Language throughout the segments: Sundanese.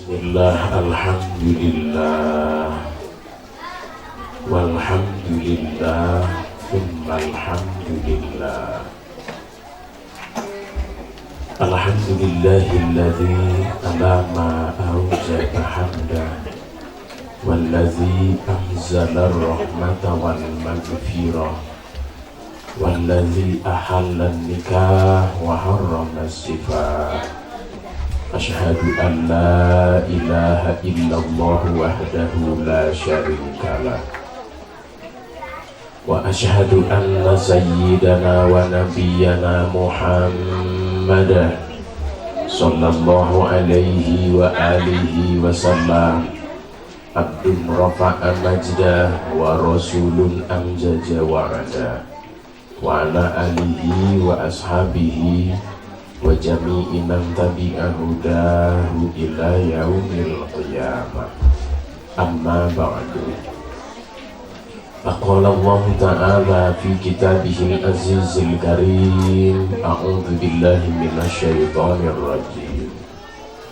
Bismillah, alhamdulillah, walhamdulillah, thumma alhamdulillah. Alhamdulillahilladzi ala ma awjaba hamda, walladzi anzala rahmata wal maghfirah, walladzi ahalla nikah wa harrama sifah. Asyhadu an la ilaha illallah wahdahu la syarika lah, wa asyhadu anna sayyidana wa nabiyyana Muhammadan sallallahu alaihi wa alihi wasallam abdun rafa'a majdah wa rasulun amjaja wa'ada, wa ala alihi wa ashabihi wa jami'i man tabi'a hudahu ila yaumil qiyamah. Amma ba'du. Faqala Allah Ta'ala fi kitabihil azizil karim, a'udzu billahi minasyaitonir rajim.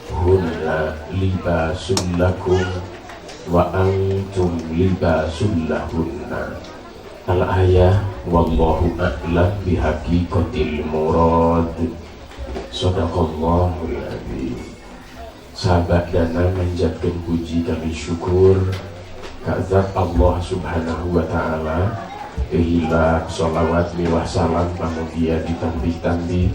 Hunna libasul lakum wa antum libasul lahunna. Al-ayah, wallahu a'lam bihaqiqatil murad. Sadaqallahul azim. Sahabat dana manjatkeun puji kami syukur ka zat Allah Subhanahu wa Ta'ala. Tehilap sholawat miwah salam pamugia ditambih-tambih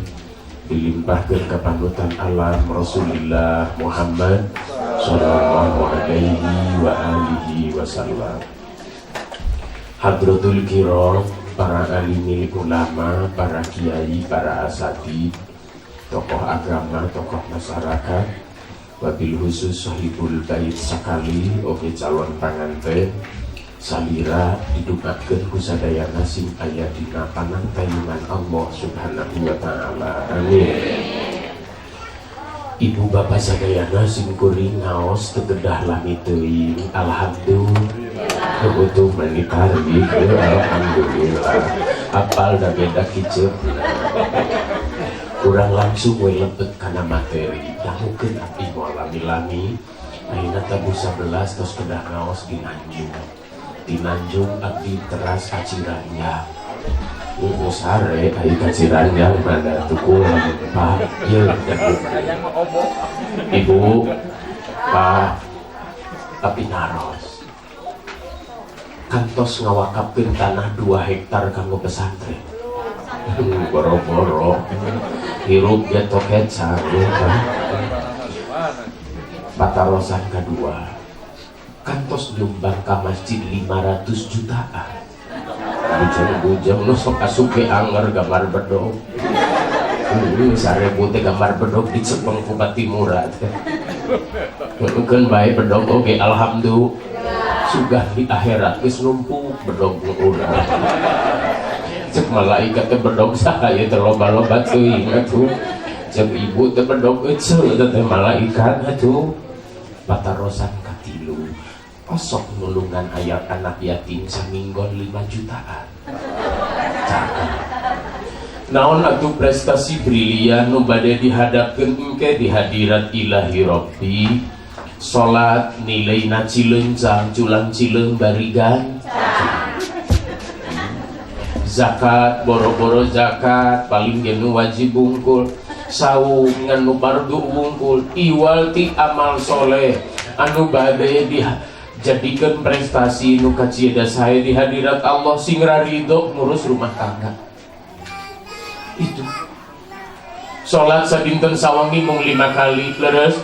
dilimpahkan ke panutan alam Rasulullah Muhammad sallallahu alaihi wa alihi wasallam. Hadratul kiram, para alimil ulama, para kiai, para asatid, tokoh agama, tokoh masyarakat, wabil khusus sahibul bait sakali, oke calon panganten, salira didugakeun ku sadayana sing aya dina panangtayungan Allah Subhanahu wa Ta'ala. Amin. Ibu bapak sadayana, sim kuring ngaos teu kedah lami teuing. Alhamdulillah. Utuh mani tarik, alhamdulillah. Apal da beda kiceup. Kurang langsung we lebet kana materi. Dangukeun abdi moal lami-lami. Ayeuna tabuh 11 tos kedah ngaos di Nanjung. Di Nanjung abdi teras ka Ciranjang. Sare ai ka Ciranjang mana tuku lamun Pak ieu. Ibu, Pak, tapi naros. Kantos ngawakapkeun tanah 2 hektar kanggo pesantren. Boro-boro hirup ge toket sarung kan. Patarosan kedua, kantos nyumbang ka masjid 500 jutaan. Bujang-bujang nu sok asup ge anger gambar bedog. 1.000 teh gambar bedog dicepeng ku Patimura teh. Keun bae bedog oge, alhamdulillah. Sugah di akhirat geus numpuk bedog urang. Cek malaikat teh, bedog saha ieu teh, loba-loba teuing atuh. Cek ibu teh, bedog eceu teh malaikat atuh. Patarosan katilu, osok nulungan ayat anak yatim saminggon 5 jutaan. Cakep. Naon atuh prestasi brilian nu bade dihadapkeun engke di hadirat Ilahi Rabbi? Salat nilaina cilencang, culang cileung barigan. Zakat boro-boro zakat, paling ge nu wajib bungkul. Saum ngan nu fardu wungkul. Iwal ti amal soleh anu bade dijadikan prestasi nu kacida sae di hadirat Allah, sing ridho ngurus rumah tangga itu. Salat sadinten sawangi mung 5 kali, leres?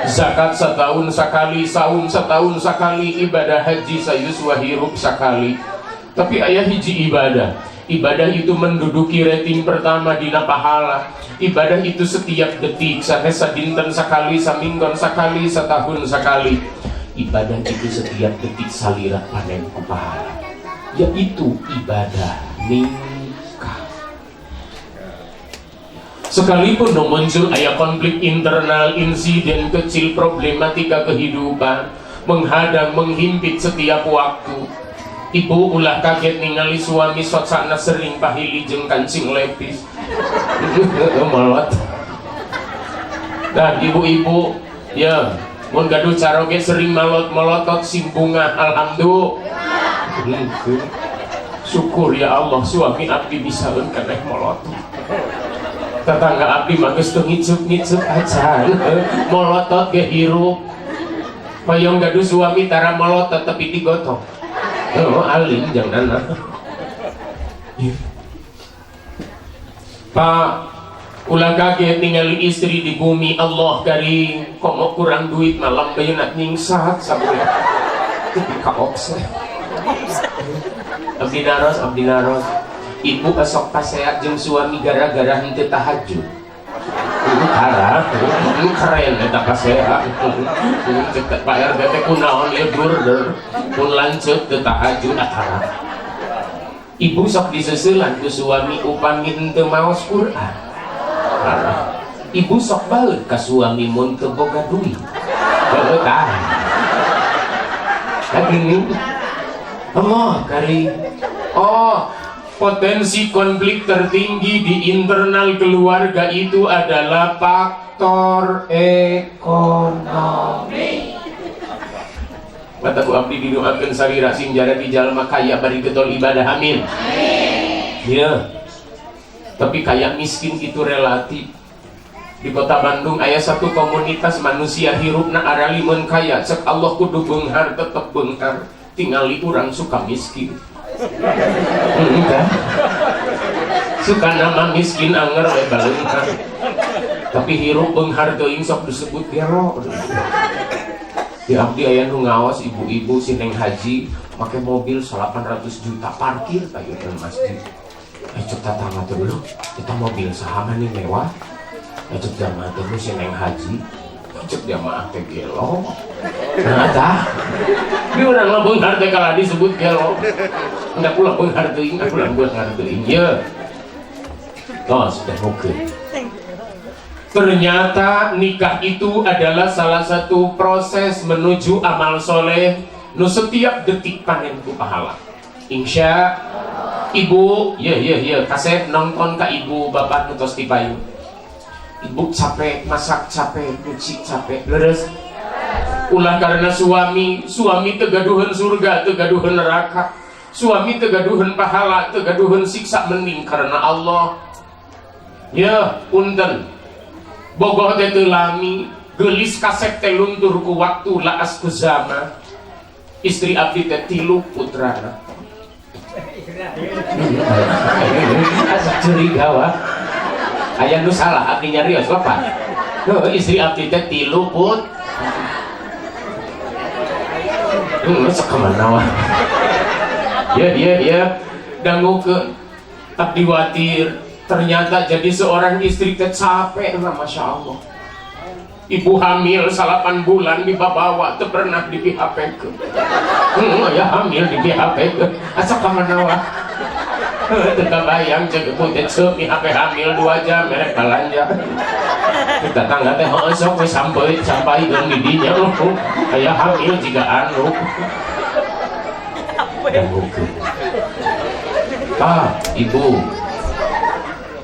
Zakat setahun sekali, saum setahun sekali, ibadah haji sayuswa hirup sekali. Tapi aya hiji ibadah, ibadah itu menduduki rating pertama dina pahala. Ibadah itu setiap detik, sanes sadinten sekali, saminggon sekali, setahun sekali. Ibadah itu setiap detik salira panen ku pahala, yaitu ibadah nikah. Sekalipun muncul aya konflik internal, insiden kecil, problematika kehidupan menghadang, menghimpit setiap waktu. Ibu ulah kaget ningali suami socana sering pahili jeung kancing lepis. Molot. Dan ibu-ibu ya. Mun gaduh caroge sering malot-malotot sing bungah alhamdulillah. Syukur ya Allah suami abdi bisa keneh molotot. Tetangga abdi mah geus teu ngicup-ngicup acan. Molotot ge hirup. Hoyong gaduh suami tara molotot tapi digotok. Oh, alim jangan. Pak, ulah kaget ningali istri di bumi Allah garing, komo kurang duit malam bayeuna nyingsat sabulan. Tapi kaopse. Abdi naros, abdi naros. Ibu esok pasea jeung suami gara-gara henteu tahajud. Ini tara, ini keren eta pasea. Cek Pak RT teh kunaon ieu durder. Mun lanceuk teu tahajud atara. Ibu sok diseuselan ku suami upami henteu maos Quran. Tara. Ibu sok baeud ka suami mun teu boga duit. Heueuh tah. Kan gini. Allah kari. Oh, potensi konflik tertinggi di internal keluarga itu adalah faktor ekonomi. Kata ku abdi didoakeun salira sing jara di jalma kaya bari getol ibadah, amin. Ya. Tapi kaya miskin itu relatif. Di kota Bandung aya satu komunitas manusia hirupna aralimeun kaya, cek Allah kudu beunghar tetep beunghar, tingali urang suka miskin. Kan? Suka nama miskin anger we baleunghar. Tapi hirup beunghar teuing sok disebut gelo. Di abdi aya nu ngaos ibu-ibu si Neng Haji make mobil 800 juta parkir payun masjid. Cek tatangga teh dulu, kita mobil saha nih mewah. Cek jamaah teh si Neng Haji. Cek jamaah teh gelo. Nah tah. Di urang mah beunghar teh kalah disebut gelo. Enggak ulah beunghar teuing, ulah beunghar teuing. Ye. Tos teh oke. Ternyata nikah itu adalah salah satu proses menuju amal soleh nu setiap detik panen ku pahala. Insya ibu, ya ya ya, kasep nonton ka ibu bapak nu tos dipayu. Ibu capek, masak capek, nyuci capek, leres. Ulah karena suami, suami teu gaduheun surga, teu gaduheun neraka. Suami teu gaduheun pahala, teu gaduheun siksa, mending karena Allah. Ya, punten. Bogoh teh teu lami, geulis kasep teh luntur ku waktu laas ku zaman. Istri abdi teh tilu putrana. Asa curiga wah. Aya nu salah abdi nyarios bapak. Heuh, istri abdi teh tilu put. Sok kamana wah. Ya ya ya, dangukeun abdi watir. Ternyata jadi seorang istri teh capek lah, Masya Allah. Ibu hamil 8 bulan dibawa teu pernah di PHP ke. Ya hamil di PHP ke. Asa kamana wah. Teu kabayang cek ibu teh ceuk di HP hamil 2 jam merek balanja. Kita tangga teh heueuh sok we sampai sampai geun di dinya aya hamil jiga anu. Ah, ibu.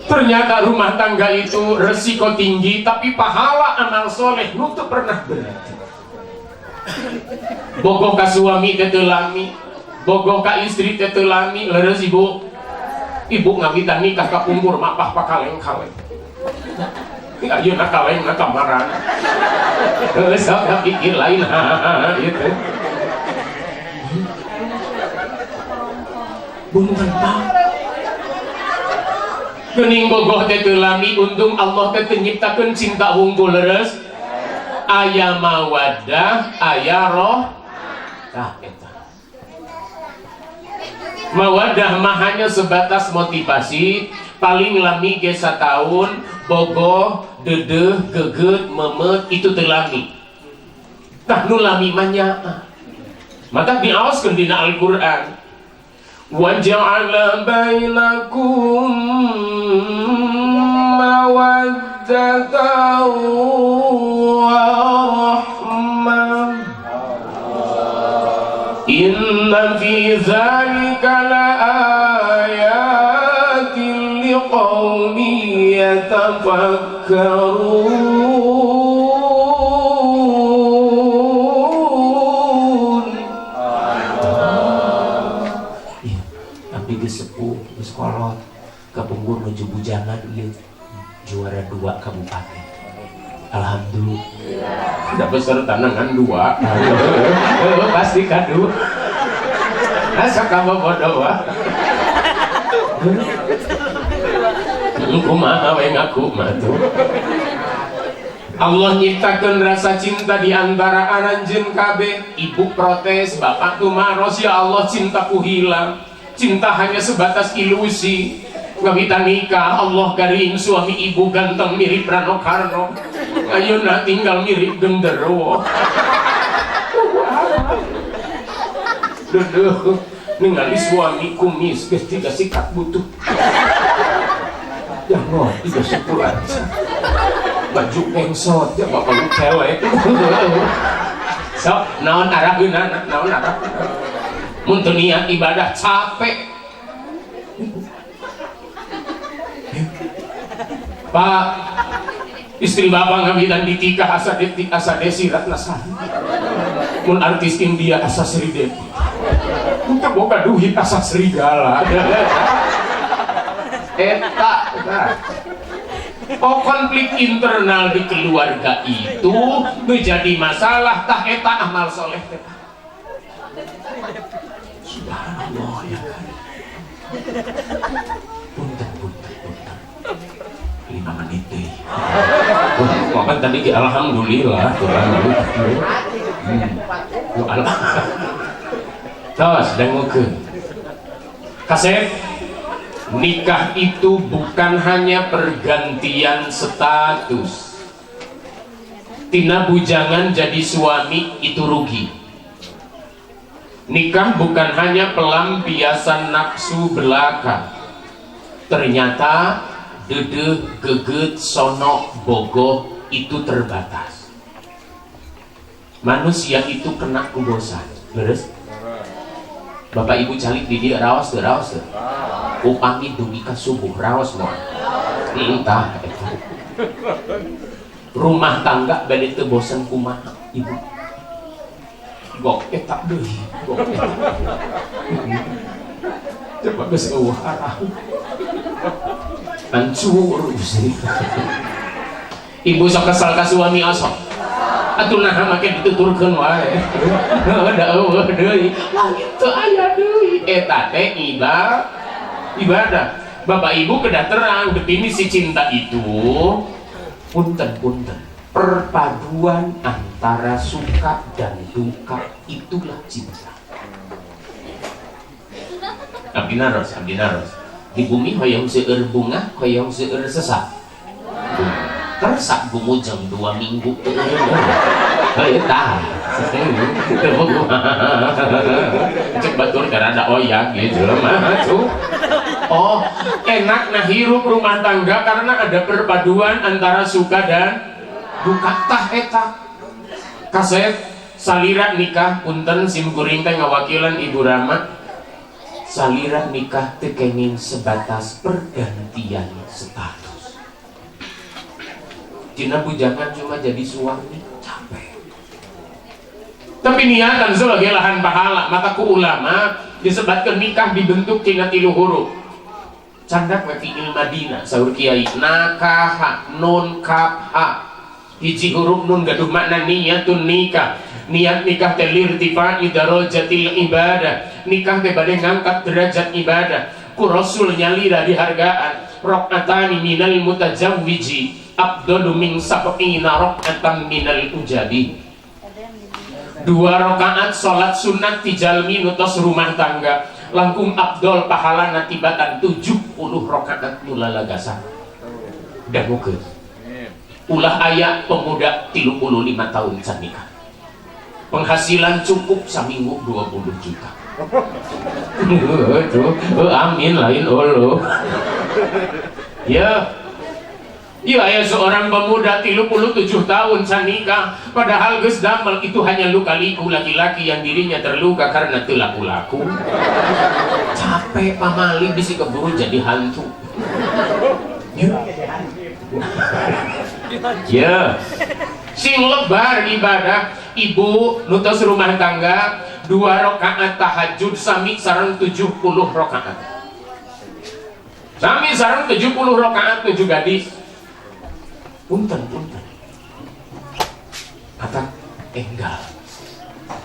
Ternyata rumah tangga itu resiko tinggi, tapi pahala amal soleh nu teu pernah berhenti. Bogoh ka suami teh teu lami, bogoh ka istri teh teu lami, leres ibu. Ibu ngawitan nikah ka pungkur mapah pakaleng-kaleng. Ayeuna kaleng na kamaran. Heuh sok pikir lain gitu. Punten Pak. Geuning bogoh teh teu lami, untung Allah teh teu nyiptakeun cinta wungkul leres. Aya mawaddah, aya roh. Tah eta. Mawaddah mah hanya sebatas motivasi, paling lami ge sataun, bogoh, dedeh, geget, memet itu teu lami. Tah nu lami mah nyaah. Mata diaoskeun dina Al-Qur'an. Wa ja'ala bainakum mawaddatan wa rahmah. Inna fi dzalika laayatin liqaumin yatafakkarun. Kapungkur nuju bujangan ieu juara 2 kabupaten. Alhamdulillah. Da peserta ngan 2. Pasti kadu. Asa kamu bodoh wah. Kumaha we ngaku mah tuh. Allah nyiptakeun rasa cinta di antara aranjeun kabeh. Ibu protes, bapak tumaros, ya Allah cintaku hilang. Cinta hanya sebatas ilusi. Ngawita nikah, Allah garing suami ibu ganteng mirip Rano Karno. Ayeuna tinggal mirip genderuwo. Duduh, ningali suami kumis geus tiga sikat butuh. Ya Allah, tiga sepulan. Baju pengsot, ya bapak lu cewek. So, naon araheunana, naon arahna. Mun teu niat ibadah capek. Pak, istri bapak ngawitan ditikah asa detik asa Desi Ratnasari. Mun artis India asa Sri Devi. Mun teu boga duit asa serigala. Eta, oh konflik internal di keluarga itu menjadi masalah tah eta amal soleh teh. Subhanallah ya kan. Punten punten punten. 5 menit deh. Wah, kan tadi alhamdulillah Tos dangukeun. Kasep, nikah itu bukan hanya pergantian status. Tina bujangan jadi suami itu rugi. Nikah bukan hanya pelampiasan nafsu belaka. Ternyata dedeh, geget, sonok, bogoh itu terbatas. Manusia itu kena kubosan. Beres? Bapak ibu calik di dia raos teu raos teu. Upami dugi ka subuh raos moal. Entah eta. Rumah tangga bade teu bosen kumaha ibu. Gok eta deui, gok eta. Coba geus eueuh arah. Hancur ibu sok kesal ka suami osok. Atuh naha make dituturkeun wae. Da eueuh deui. Langit teu aya deui. Eta teh ibadah. Bapak ibu kedah terang definisi cinta itu punten-punten perpaduan antara suka dan duka itulah cinta. Abdi naros, abdi naros. Di bumi hoyong seueur bunga, hoyong seueur sesak. Tersak gumujeng 2 minggu. Heuh tah. Cek batur karena oyak gitu mah. Oh, enak nah hirup rumah tangga karena ada perpaduan antara suka dan duka tah eta. Kasep salira nikah punten sim kuring teh ngawakilan Ibu Rama. Salira nikah teu kenging sebatas pergantian status. Tina bujangan cuma jadi suami capek. Tapi niatan sebagai lahan pahala, maka ku ulama disebutkan nikah dibentuk tina 3 huruf. Candak we fi'il Madinah saur kiai nakaha nun kaf ha. Hiji huruf nun gaduh makna niyatun nikah. Niat nikah teh lirtifa'i darajatil ibadah. Nikah teh bade ngangkat derajat ibadah. Ku Rasul nyalira dihargaan rakaatani minal mutajawwiji afdalu min sab'ina rakaatan minal ujabi. 2 rakaat salat sunat ti jalmi nu tos rumah tangga langkung afdol pahalana tibatan 70 rakaat nu lalagasan. Dangukeun. Ulah aya pemuda 35 tahun can nikah. Penghasilan cukup saminggu 20 juta. Amin lain olo. Ya. Iya, aya seorang pemuda 37 tahun can nikah, padahal geus damel itu hanya luka liku laki-laki yang dirinya terluka karena teu laku-laku. Capek pamali bisi keburu jadi hantu. Ya. Ya. Sing lebar ibadah ibu nu tos rumah tangga 2 rakaat tahajud sami sareng 70 rakaat. Sami sareng 70 rakaat nuju gadis. Punten punten. Kata enggal.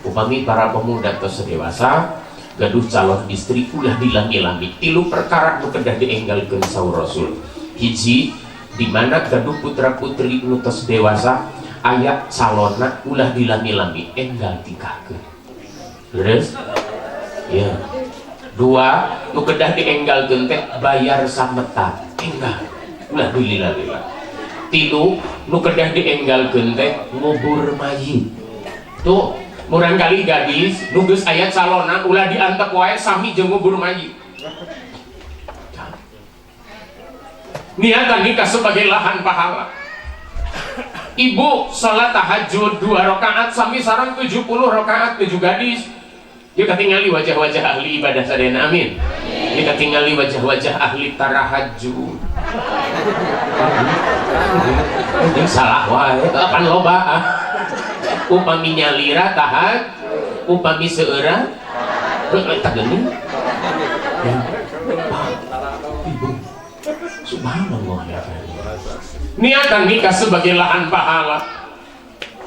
Upami para pemuda tos dewasa gaduh calon istri ulah dilami-lami. Tilu perkara nu kedah dienggalkeun saur Rasul. Hiji, di mana gaduh putra putri nu tos dewasa aya calonna ulah dilami-lami, enggal tikahkeun. Terus? Ya. Dua, nu kedah dienggalkeun teh bayar sametan, enggal ulah dilila-lila. Tilu, nu kedah dienggalkeun teh ngubur mayit. Tuh, murang kali gadis nu geus aya calonna ulah diantep wae sami jeung ngubur mayit. Niatan nikah sebagai lahan pahala. Ibu salat tahajud 2 rakaat sami sareng 70 rakaat 7 gadis. Ieu katingali wajah-wajah ahli ibadah sadayana, amin. Ieu katingali wajah-wajah ahli tarahajud. Ini salah wae, pan loba. Upami nyalira tahaj, upami seueura heuh eta geuning. Ibu, subhanallah ya. Niatan nikah sebagai lahan pahala.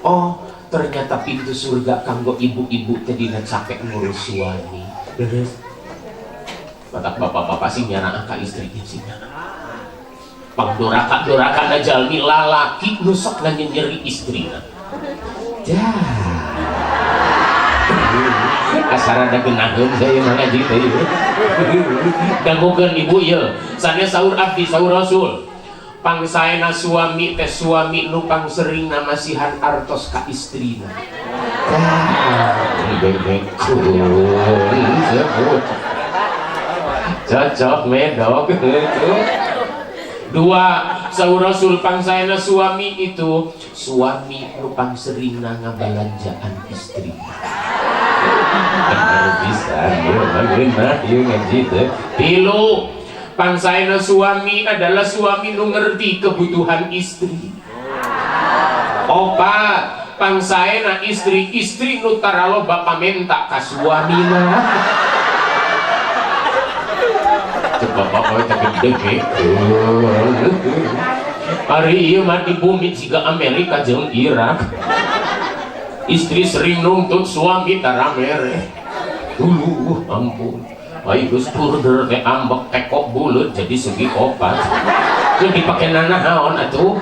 Oh, ternyata pintu surga kanggo ibu-ibu teh dina capek ngurus suami. Terus batak bapak-bapak sing nyaraah ka istrinya sing nyaraah. Pangdoraka-doraka na jalmi lalaki nu sok nyeri istrina. Dah. Asarada geunaheun saya mah ngaji teh ieu. Dangukeun ibu ieu, sanes saur abdi saur Rasul. Pangsaena suami teh suami nu pangsering masihan artos ka istrina. Cocok medok. Dua, saur Rasul pangsaena suami itu suami nu pangsering ngabalanjaan istri. Bener bisa, ieu ngaji teh. Tilu, pangsaena suami adalah suami nu ngerti kebutuhan istri. Opat, pangsaena istri, istri nu taraloba pamenta ka suamina. Bapak teh gede. Ari ieu mah di bumi siga Amerika jeung Irak. Istri sering nuntut suami tara mere. Dulu ampun. Ai geus purder teh ambek tekok buleut jadi segi opat. Teu dipake nanaon atuh.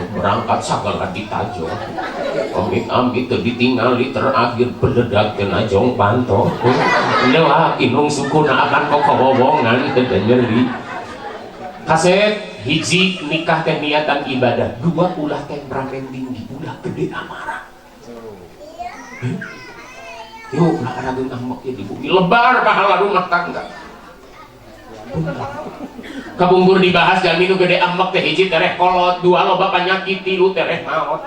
Berangkat sagala ditajong. Amit-amit teu ditingali terakhir beledag teh najong panto. Nyelak inung sukuna akan kokowongan teu nyeri. Kaset hiji nikah teh niatan ibadah, dua ulah temperamen tinggi, ulah gede amarah. Yuk ulah arageun ambek di bumi lebar pahala rumah tangga. Kapungkur dibahas jalmi nu gede ambek teh hiji tereh kolot, dua loba panyakit, tilu tereh maot.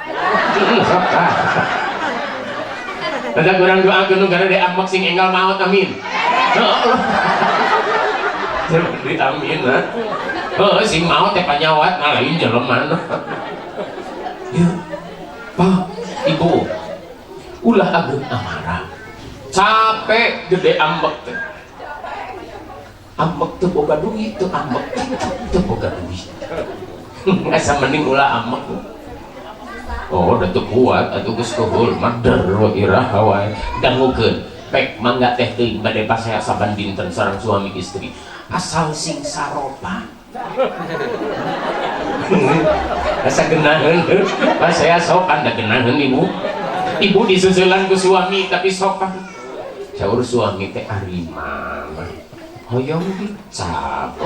Tanda kurang doakeun nu gede ambek sing enggal maot, amin. Heeh, amin lah. Heeh, sing maot teh panyawat ngalahin jelema. Ya, Pak, Ibu, ulah ageung amarah. Capek gede ambek teh. Ambek teu boga duit, teu ambek teu boga duit. Asa mending ulah ambek. Oh, da teu kuat atuh geus keheul mader we iraha wae. Dangukeun, pek mangga teh teuing bade pasea saban dinten sareng suami istri. Asal sing saropa. Asa geunaheun, pasea sopan da geunaheun ibu. Ibu disusulan ku suami tapi sopan. Saur suami teh ari mama. Hoyong dicap.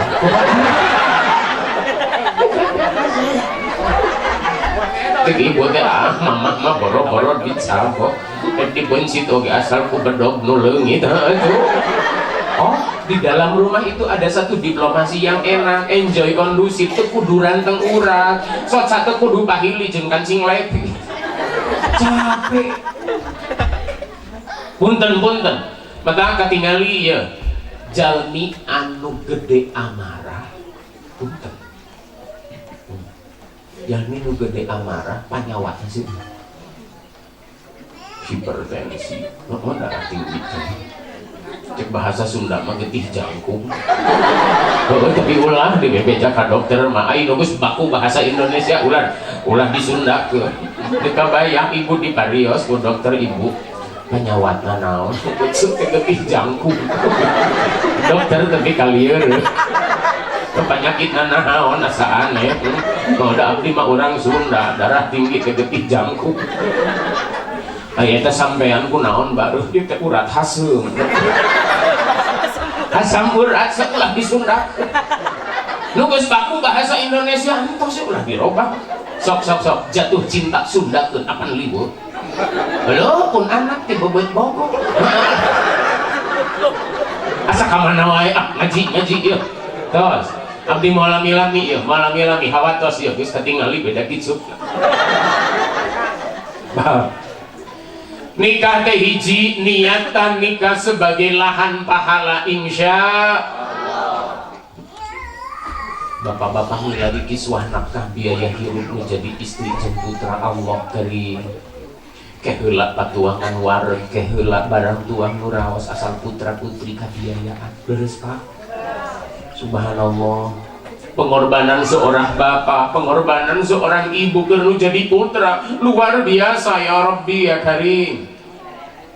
Cek ibu teh ah mama mah boro-boro dicap. Dibencit oge asal ku bedog nu leungit atuh. Oh, di dalam rumah itu ada satu diplomasi yang enak, enjoy, kondusif, teu kudu ranteng urat, sok satu kudu pahili jeung kancing lepi. Capek. Punten-punten. Mata katingali ya. Jalmi anu gede amarah, punten. Jalmi nu gede amarah panyawatna sih hipertensi, oh darah tinggi. Cek bahasa Sunda mah getih jangkung. Oh, tapi ulah dibebeja ka dokter mah, ai nu geus baku bahasa Indonesia ulah ulah disundakeun. Teu kabayang ibu diparios ku dokter, "Ibu, panyawatna naon?" "Teh getih jangkung." Dokter tapi kalieur. Penyakitna naon, asa aneh. "Oh, da abdi mah urang Sunda, darah tinggi teh getih jangkung." "Aya eta sampean ku naon baru ieu teh?" "Urat haseum." Asam urat ulah disundakeun. Nu geus baku bahasa Indonesia entos ulah dirobah. Sok sok sok, jatuh cinta sundakeun, apan liweuh. Lho, pun anak ti beubeut bogo. Asa ka mana wae, ah, ngaji ngaji ieu. Tos, abdi mau lami-lami ieu, mau lami-lami hawatos ieu geus katingali beda kicuk. Bah. Nikah teh hiji, niatan nikah sebagai lahan pahala, insya. Bapak-bapak milari kiswah nafkah biaya hirup menjadi istri jeung putra. Allah karim, keheula patuangan wareg, keheula barang tuang nu raos, asal putra putri kabiayaan. Leres, Pak? Subhanallah, pengorbanan seorang bapak, pengorbanan seorang ibu keur jadi putra luar biasa. Ya Rabbi ya Karim.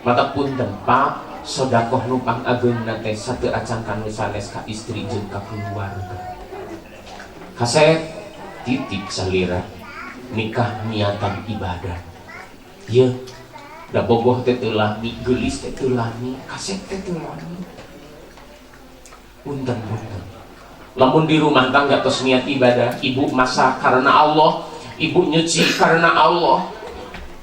Mata punten, Pak, sodakoh nu pangageungna teh sateu acan kanu sanes ka istri jeung ka keluarga. Kasep titik salira nikah niatan ibadah. Ye, da bogoh teh teu lami, geulis teh teu lami, kasep teh teu lami. Punten punten. Lamun di rumah tangga tos niat ibadah, ibu masak karena Allah, ibu nyuci karena Allah.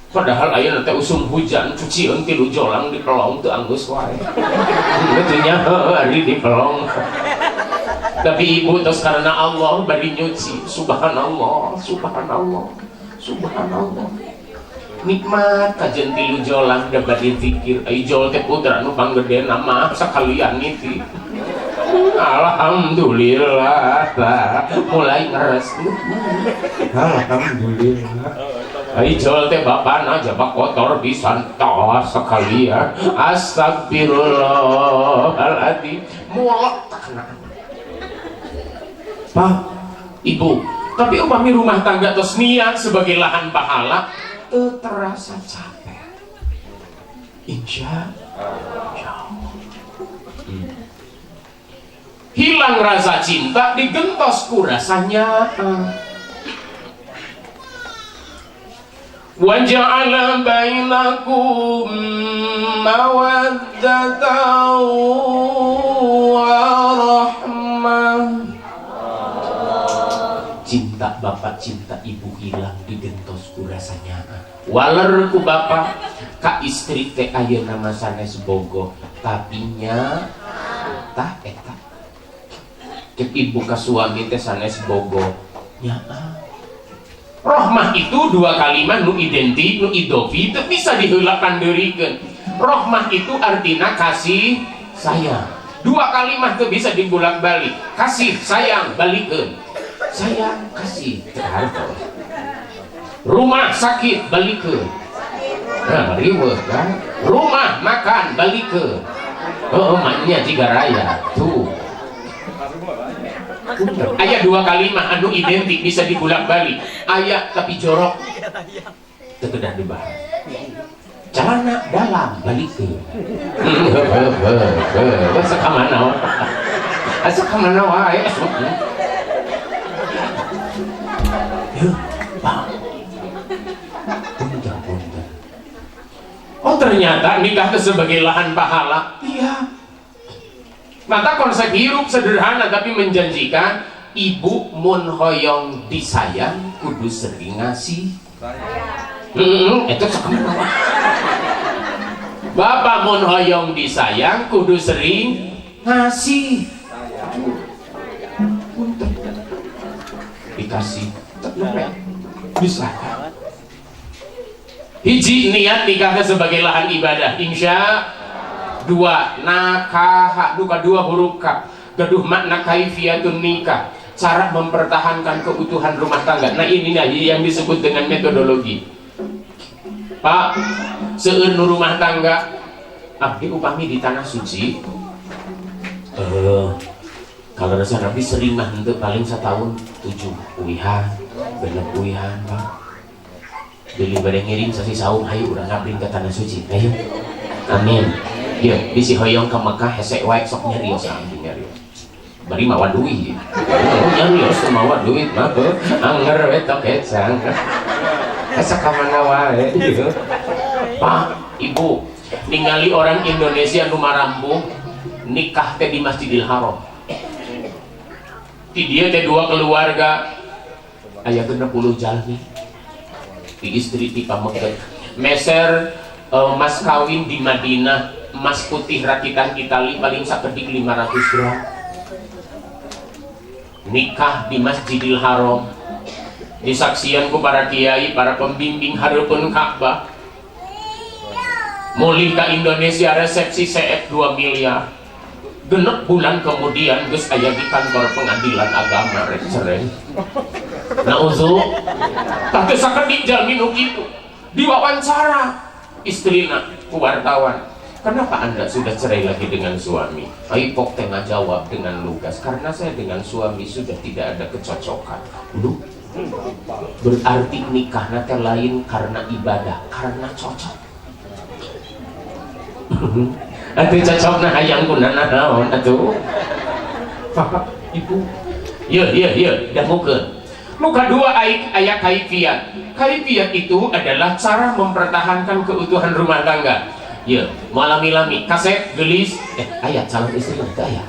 Padahal ayeuna teh usum hujan, cucieun tilu jolang di pelong teu anggeus wae. Teu nya ari di pelong. Tapi ibu tos karena Allah bari nyuci, subhanallah, subhanallah, subhanallah. Nikmat kajen tilu jolang da bari zikir. Ai jol teh putra nu panggedena mah sakalian niti. Alhamdulillah, mulai ngeres. Alhamdulillah. Ai jol teh bapana jabak kotor pisan, tos sekalian. Astagfirullahaladzim. Mulak tak kena. Pak, Ibu, tapi upami rumah tangga tos niat sebagai lahan pahala, teu terasa capek. Insya Allah. Hilang rasa cinta digentos ku rasanya. Waja'ala bainakum mawaddatan warahmah. Cinta bapak, cinta ibu hilang digentos ku rasanya. Waler ku bapak ka istri teh ayeuna mah sanes bogoh, tapi nya tah eta. Cek ibu ka suami teh sanes bogoh nya. Rohmah itu dua kalimat nu identik, nu idofi, itu bisa diheulakan deurikeun. Rohmah itu artinya kasih sayang. Dua kalimat itu bisa dibolak-balik. Kasih sayang balikeun. Sayang kasih terhartos. Rumah sakit balikeun. Nah, riweuh kan? Rumah makan balikeun. Oh, maknya jika raya tuh. Ayat dua kalimat anu identik bisa dibolak-balik. Ayat tapi jorok. Teu kedah dibahas. Celana dalam balikeun. Asa ka mana? Asa ka mana wae. Yuk, Pak. Punten, punten. Oh, ternyata nikah itu sebagai lahan pahala. Iya. Maka konsep hirup sederhana tapi menjanjikan, ibu mun hoyong disayang kudu sering ngasih. Itu sakumaha. Bapak mun hoyong disayang kudu sering ngasih. Punten. Dikasih tetep bisa. Hiji, niat nikahnya sebagai lahan ibadah, insya. Dua, nakaha duka dua huruf k gaduh makna kaifiyatun nikah, cara mempertahankan keutuhan rumah tangga. Nah, ini nih yang disebut dengan metodologi, Pak. Seueur nu rumah tangga, abdi upami di tanah suci. Kalau rasa Nabi sering mah henteu, paling setahun 7 uihan, 6 uihan, Pak. Beli bade ngiring sasi saum, hayu urang ngabring ke tanah suci. Ayo. Amin. Ieu bisi hoyong ka Mekah hese wae sok nyarios abdi nyarios. Bari mawa duit. Oh, nyarios teh mawa duit mah heuh. Anger we tok hecang. Asa ka mana wae ieu. Pak, Ibu, ningali orang Indonesia nu marambuh nikah teh di Masjidil Haram. Di dia teh dua keluarga aya 60 jalmi. Di istri di pameget. Meser mas kawin di Madinah, emas putih rakitan Itali paling sakedik 500 gram. Nikah di Masjidil Haram. Disaksian ku para kiai, para pembimbing hareupeun Ka'bah. Mulih ka Indonesia resepsi CF 2 miliar. 6 bulan kemudian geus aya di kantor pengadilan agama rek cerai. Nauzu. Tah teu sakedik jalmi nu kitu. Diwawancara istrina ku wartawan. Kenapa Anda sudah cerai lagi dengan suami? Aipok teh ngajawab dengan lugas, karena saya dengan suami sudah tidak ada kecocokan. Duh. Berarti nikahna teh lain karena ibadah, karena cocok. Atuh cocokna hayang kunana naon atuh? Bapak, Ibu. Ye ye ye, dangukeun. Nu kadua aya kaifiat. Kaifiat itu adalah cara mempertahankan keutuhan rumah tangga. Ye, malami-lami kasep gelis, aya calon istri mah teu aya.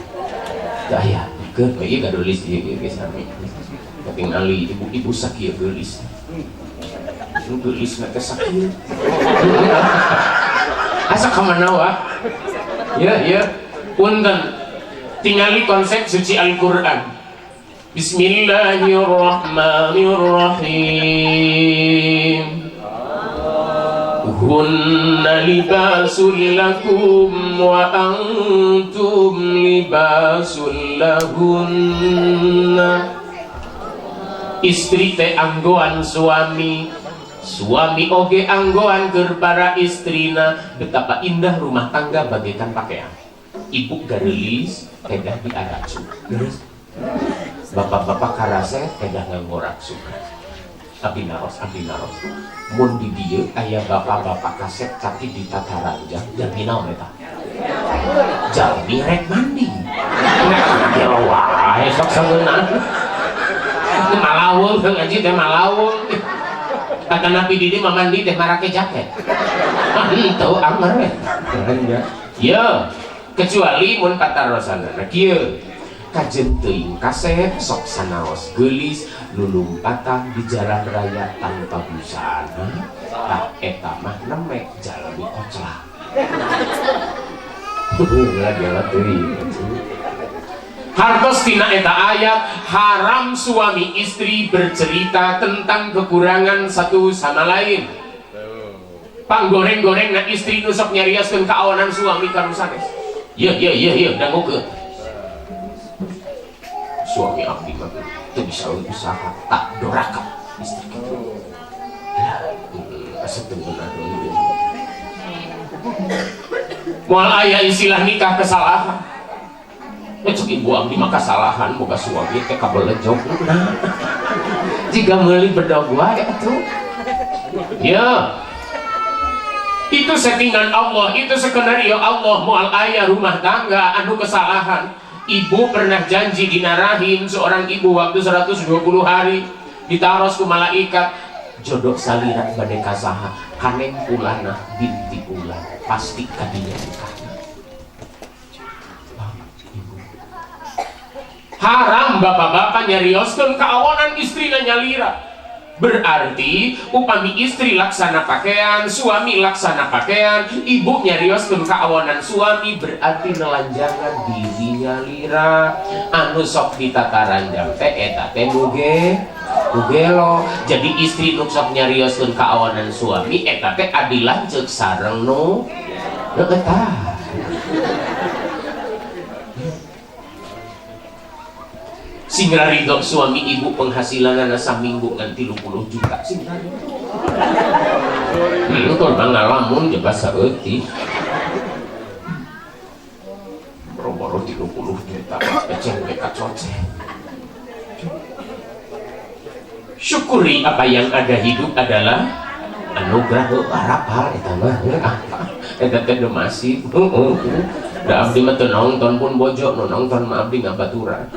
Teu aya. Keun we ieu gadulis ieu ieu geus sami. Katingali ibu-ibu sakieu geulis. Nu geulis mah teh sakieu. Asa ka mana wa? Ya, ya. Punten. Tingali konsep suci Al-Qur'an. Bismillahirrahmanirrahim. Hunna libasul lakum wa antum libasul lahunna. Istri teh anggoan suami, suami oge anggoan keur para istrina. Betapa indah rumah tangga bagaikan pakaian. Ibu gareulis kedah diaracu. Terus bapak-bapak karase kedah nganggo raksukan. Abdi naros, abdi naros. Mun di dieu aya bapak-bapak kasep tapi di tataranjang, jalmi naon eta? Jalmi rek mandi. Nek wae sok sangeunah. Malawung ngaji teh malawung. Kata Nabi di dieu mah mandi teh marake jaket. Henteu anger we. Ya, kecuali mun patarosanana kieu. Kajen teuing kasep sok sanaos geulis lulumpatan di jalan raya tanpa busana. Tah eta mah nemek jalmi koclak. Ulah teuing. Hartos tina eta ayat haram suami istri bercerita tentang kekurangan satu sama lain. Panggoreng-goreng na istri nu sok nyarioskeun kaawanan suami ka nu sanes. Ye ye ye ye dangukeun. Suami abdi mah teu bisa usaha tak doraka istri kitu. Asa teu meunah deui. Moal aya istilah nikah kesalahan. Cek ibu abdi mah kesalahan boga suami teh kabelejog. Nah, jika meuli bedog wae atuh. Ya. Itu settingan Allah, itu skenario Allah. Moal aya rumah tangga anu kesalahan. Ibu pernah janji dina rahim seorang ibu waktu 120 hari ditaros ku malaikat jodoh salira bade kasaha kaneng pulana binti ulan pasti kadinya nikahna. Haram bapak-bapak nyarioskeun kaawonan istrina nyalira. Berarti upami istri laksana pakaian, suami laksana pakaian, ibu nyarioskeun kaawonan suami berarti nelanjangan diri nyalira. Anu sok ditataranjang teh eta teh nu gelo. Jadi istri nu sok nyarioskeun kaawonan suami eta teh adi lanceuk sareng nu eta. Sing ridho suami ibu penghasilanana saminggu ngan 30 juta sing ridho. Korban ngalamun jaga saeutik. Boro-boro 30 juta peceng ge kacoceh. Syukuri apa yang ada, hidup adalah anugerah. Hafal eta mah, eta teh masih. Da abdi mah teu nonton pun bojo nu nonton mah, abdi ngabaturan.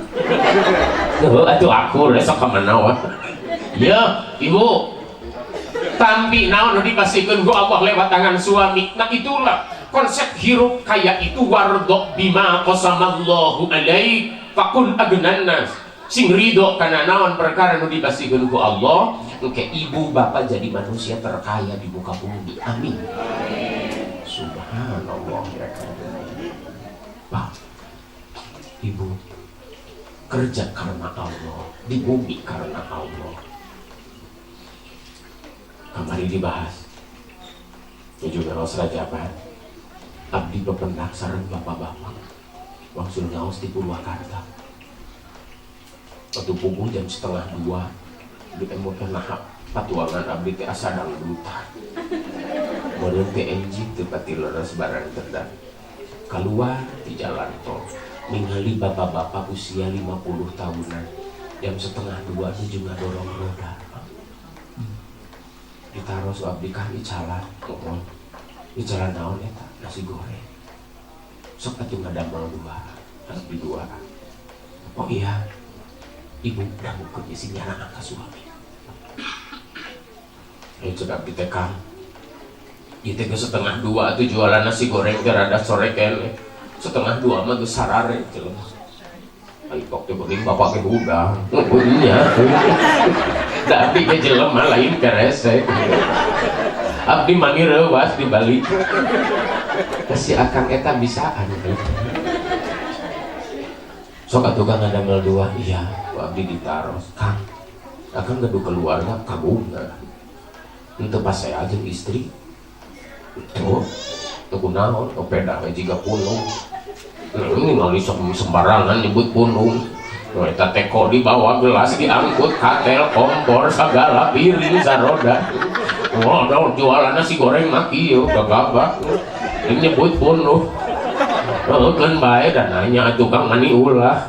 Heuh atuh akur sok ka mana wae. Ya, ibu tampi naon nu dipasihkeun ku Allah lewat tangan suami. Nah, itulah konsep hirup kaya itu, wardo bima qasamallahu alaik fakun agnan nas. Sing ridho karena naon perkara nu dipasihkeun ku Allah, engke ibu bapak jadi manusia terkaya di muka bumi. Amin. Subhanallah ya. Pak, ibu kerja karena Allah, di bumi karena Allah. Kemarin dibahas ya juga ngaos rajaban, abdi bependak sareng bapak-bapak wangsul ngaos di Purwakarta. Waktu puguh jam 1.30 di emutkeun, nah patuangan abdi teh asa dangdutan meureun teh enjing teu pati leres barang terdang. Keluar di jalan tol, ningali bapak-bapak usia 50 tahunan jam 1.30 nuju ngadorong roda. Ditaros abdi, "Kang, icalan?" "Mohon." "Icalan naon eta?" "Nasi goreng." "Sok atuh ngadamel dua, abdi dua." "Oh iya, ibu dangukeun isi nyaraan ka suami." Ayo cek abdi teh, "Kang, ieu teh geus 1.30 atuh, jualan nasi goreng teh rada sore keneh. 1.30 mah geus sarare jelema." Ai pok teh geuning bapak ge hudang. Oh iya. Da abdi ge jelema lain keresek. Abdi mani reuwas di Bali. Kasih akang eta bisaan. "Sok atuh Kang ngadamel dua." "Iya," ku abdi ditaros. "Kang, akang gaduh keluarga?" "Kagungan." "Henteu pas saya jeung istri?" "Tuh, teu kunaon, pedah we jiga punung." Ini ningali sok sembarangan nyebut punung. Eta teko dibawa, gelas diangkut, katel, kompor, segala piring, saroda. Wah, wow, jualan nasi goreng mah kieu, gagabah. Ini nyebut punung. Oh, kan bae dan nanya tukang mani ulah.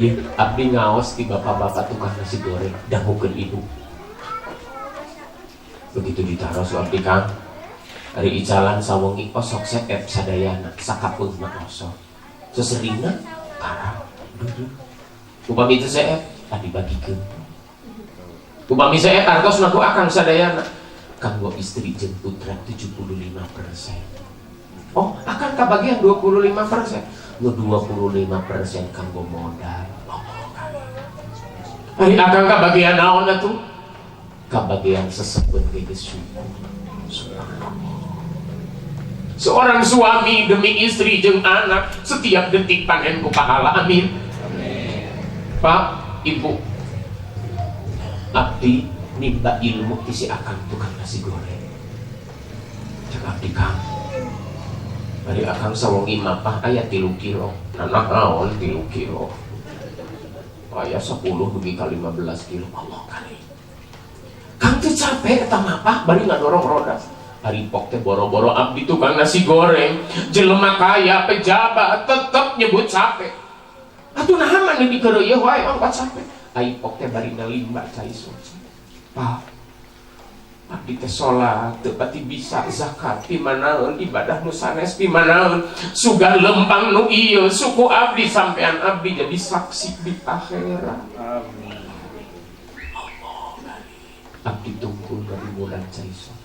Ya, abdi ngaos di bapak-bapak tukang nasi goreng, dangukeun ibu. Begitu ditaros abdi, "Kang, ari icalan sawengi osok seep sadayana?" "Sakapeung mah osok. Seseringna tara. Upami teu seep tadi bagikeun. Upami seep artosna ku akang sadayana?" "Kanggo istri jeung putra 75%." "Oh, akang kabagian 25%?" "Nu 25% kanggo modal." Oh, ari akang kabagian naon atuh?" "Kabagian sesepeun ge geus syukur." Subhanallah. Seorang suami demi istri jeung anak setiap detik panen ku pahala. Amin. Amin. Pak, Ibu, abdi nimba ilmu ti si akang tukang nasi goreng. Cek abdi, "Kang, bari akang sawengi mapah aya 3 kilo?" "Nah, naon 3 kilo?" "Aya 10 dugi ka 15 kilo." Allah kali. "Kang teu capek eta mapah bari ngadorong roda?" Ari pok teh boro-boro abdi tukang nasi goreng, jelema kaya pejabat tetep nyebut capek. Atuh naha mah dikeureuyeun wae ongkot capek? Ai pok teh bari ngalimba cai soca. Pak, abdi teh salat teu pati bisa, zakat pimanaeun, ibadah nu sanes pimanaeun, sugan lempang nu ieu suku abdi sampean abdi jadi saksi di akhirat. Amin. Allah, abdi tungkul dari bulan cai soca.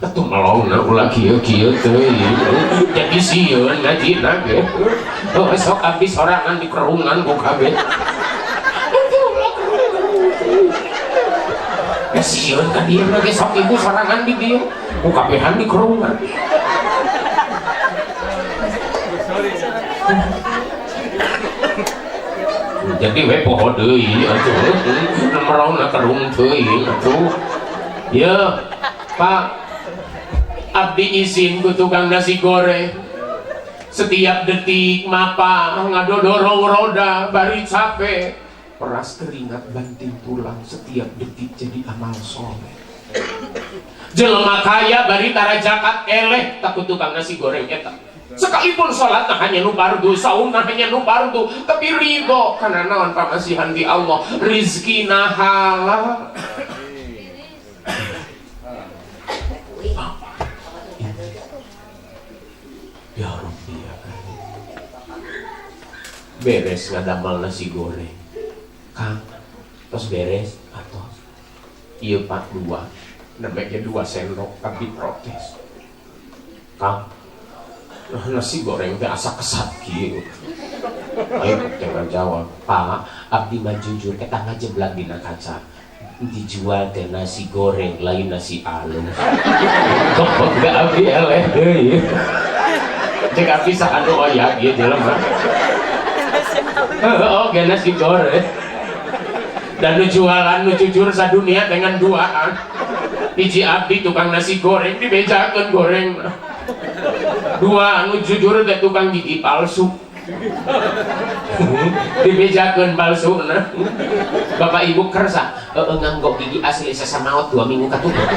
Atuh melongna ulah kieu-kieu teuing. Jadi sieun ngajina ge. Oh, sok abdi sorangan di kerungan ku kabeh. Atuh ulah kerungan teuing. Ya sieun ka dieu ge, sok ibu sorangan di dieu. Ku kabehan di kerungan. Jadi we poho deui atuh. Melongna kerung teuing atuh. Ya, Pak, abdi izin ku tukang nasi goreng, setiap detik mapa ngadodorong roda bari capek, peras keringat banting tulang, setiap detik jadi amal soleh. Jelema kaya bari tara zakat eleh takut tukang nasi goreng eta. Sekalipun sholat nah hanya nu fardu, saum nah hanya nu fardu, tapi ridho karena naon pamasihan di Allah, rizkina halal. Ya Rabbi ya Karim. Beres ngadamel nasi goreng. Kang, tos beres atos. Ieu pak dua, nembe 2 sendok tapi protes. Kang, nasi goreng teh asa kesat kieu. Ayo jangan jawab, Pak, abdi mah jujur eta ngajeblag dina kaca. Dijual teh nasi goreng lain nasi alus. Kok gak abdi eleh deui. Cek abdi saha nu oyak ieu jelema. Oke nasi goreng. Dan nu jualan nu jujur sadunia dengan duaan. Hiji abdi tukang nasi goreng dibejakeun goreng. Dua anu jujur teh tukang gigi palsu. Dibejakeun palsu nah. Bapak ibu kersa heeh nganggo gigi asli sasamaot 2 minggu katutup.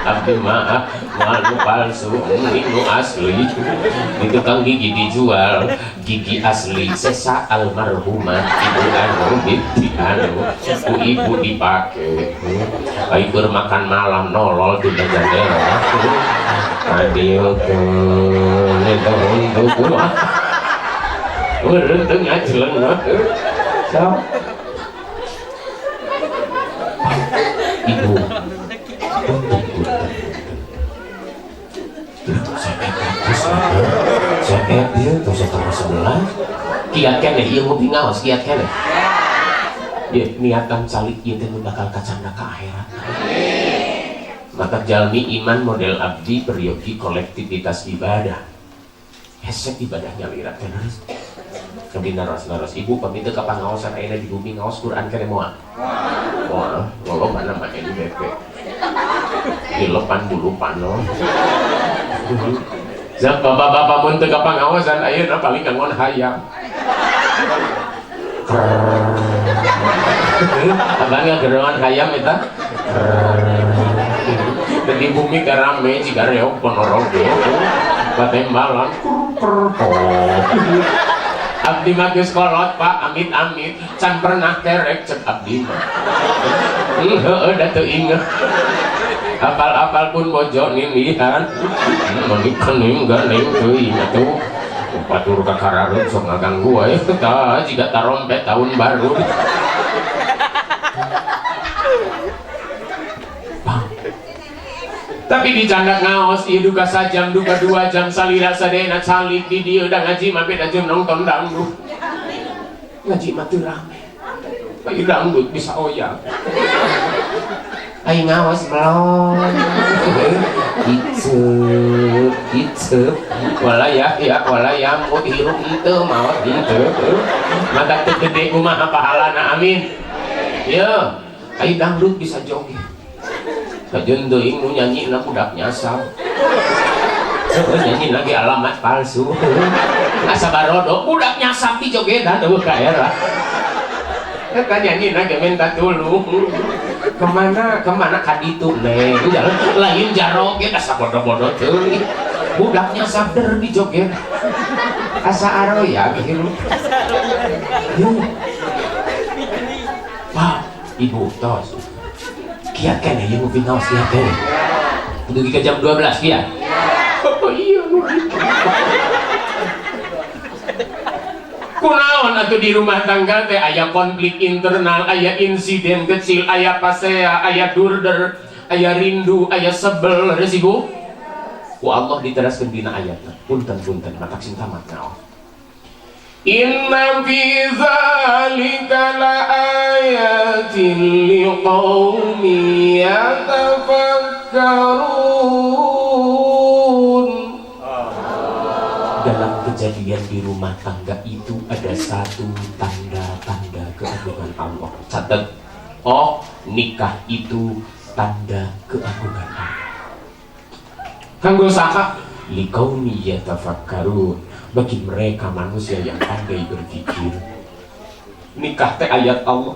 Abdi maaf, malu palsu, ini nu asli. Di tukang gigi dijual gigi asli sesa almarhumah ibu anu binti anu ku ibu dipake. Ai keur makan malam nolol di jendela. Adieukeun eta untuk kumaha. Meureun teu ngajeleng mah. So. Ibu saya kiat keneh ieu ngopi ngaos kiat keneh. Ieu niatan calik ieu teh bakal kacanda ka akhirat. Maka jalmi iman model abdi peryogi kolektivitas ibadah. Hesek ibadahnya lirat teh leres. Abdi naros-naros ibu pamit teu ka pangaosan ayeuna di bumi ngaos Quran keneh moal. Moal, lolobana mah NBP. Dilepan bulu panon. Zap bapak-bapak mun teu ka pangaosan ayeuna paling ngangon hayam. Abang ngageroan hayam eta. Di bumi karame jiga reog Ponorogo. Patembalan. Abdi mah geus kolot Pak, amit-amit can pernah kerek cek abdi mah. Heueuh da teu inget. Apal-apal pun bojo ninihan. Meuni kening gandeng teuing atuh. Batur ka karareup sok ngaganggu wae tah jiga tarompet tahun baru. Tapi dicandak ngaos ieu duka sajam duka 2 jam salira sadena calik di dieu da ngaji mah beda jeung nonton dangdut. Ngaji mah teu rame. Ieu dangdut bisa oyak. Aing ngaos melon. Iceup, iceup. Wala ya, ya wala yamut hirup henteu maot henteu. Mata teu gede kumaha pahalana amin. Yeuh, aing dangdut bisa joget. Kajeun teuing nu nyanyi na budak nyasab. Heueuh nyanyi lagi alamat palsu. Asa barodo budak nyasab di jogetan eueuh ka era. Eta nyanyi na ge minta tulung. Kemana kemana ka ditu neng jalan lain jaroget asa bodoh-bodoh teuing. Budak nyasab der di joget. Asa aroya hirup. Pak, ibu tos. Kiat keneh ieu ngopi ngaos kiat keneh. Dugi ka jam 12 kiat. Oh iya nu. Kunaon atuh di rumah tangga teh aya konflik internal, aya insiden kecil, aya pasea, aya durder, aya rindu, aya sebel, leres ibu? Ku Allah diteraskeun dina ayatna. Punten-punten matak sing tamat ngaos. Inna fi dzalika laayatin liqaumin yatafakkarun. Dalam kejadian di rumah tangga itu ada satu tanda-tanda keagungan Allah. Catat. Oh, nikah itu tanda keagungan Allah. Kanggo saha? Liqaumin yatafakkarun. Bagi mereka manusia yang pandai berpikir. Nikah teh ayat Allah.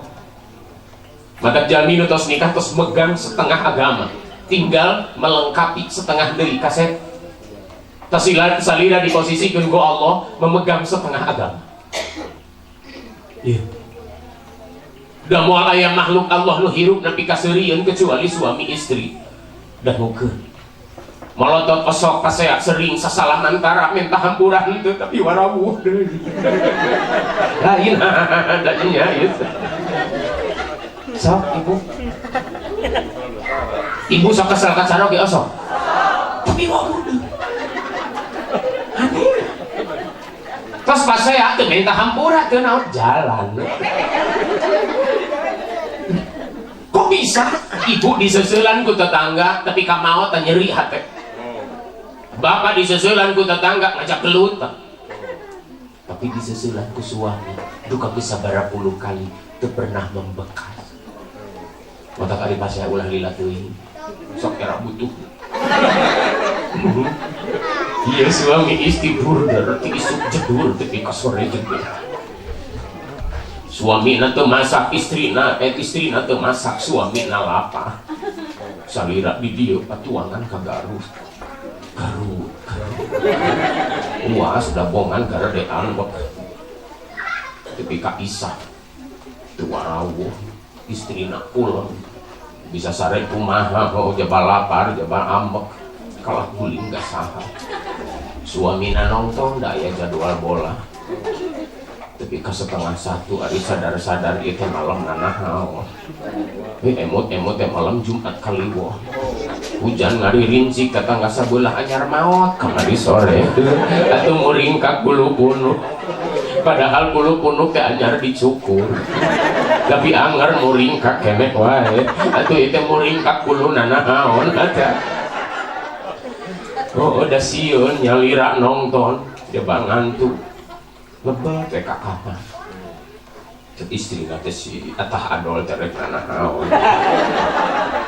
Maka jalmi nu tos nikah tos megang setengah agama, tinggal melengkapi setengah deui kaset. Tos salira diposisikeun ku Allah memegang setengah agama. Iya. Da moal aya makhluk Allah nu hirup nepi ka seurieun kecuali suami istri. Dangukeun. Molotot osok pasea sering sasalaman tara minta hampura henteu tapi warawuh deui. Lain da nya ieu. Sok ibu. Ibu sok kesel ka caroge osok. Tapi wawuh deui. Aneh. Tos pasea teu minta hampura teu naon jalan. Kok bisa? Ibu diseuselan ku tetangga tapi ka maot teh nyeri hate. Bapak diseuselan ku tetangga ngajak gelut. Tapi diseuselan ku suami duka geus sabaraha puluh kali teu pernah membekas. Matak ari pasea ulah lila teuing. Sok era butuh. Iya suami istri burger ti isuk jedur tepi ka sore jedur. Suami na teu masak, istrina teu masak, suami na lapar. Salira di dieu patuangan ka Garut. Garut, Garut. Uas dabongan garadean bek. Tepi ka isah. Teu warawuh, istrina pulang. Bisa sare kumaha, oh jaba lapar, jaba ambek. Kalah guling gak saha. Suamina nonton da aya jadwal bola. Tapi ke 12:30 ari sadar-sadar ieu teh malam nanahaon. Emot-emot teh malam Jumat Kliwon. Hujan ngaririnci tetangga sabelah anyar maot kamari sore. Atuh muringkak bulu punuk. Padahal bulu punuk teh anyar dicukur. Tapi anger muringkak keneh wae. Atuh ieu teh muringkak bulu nanahaon atuh. Oh, udah sieun nyalira nonton, coba ngantuk. Lebet teh ka kamar. Cek istri teh si atah adol teh rek nanaon.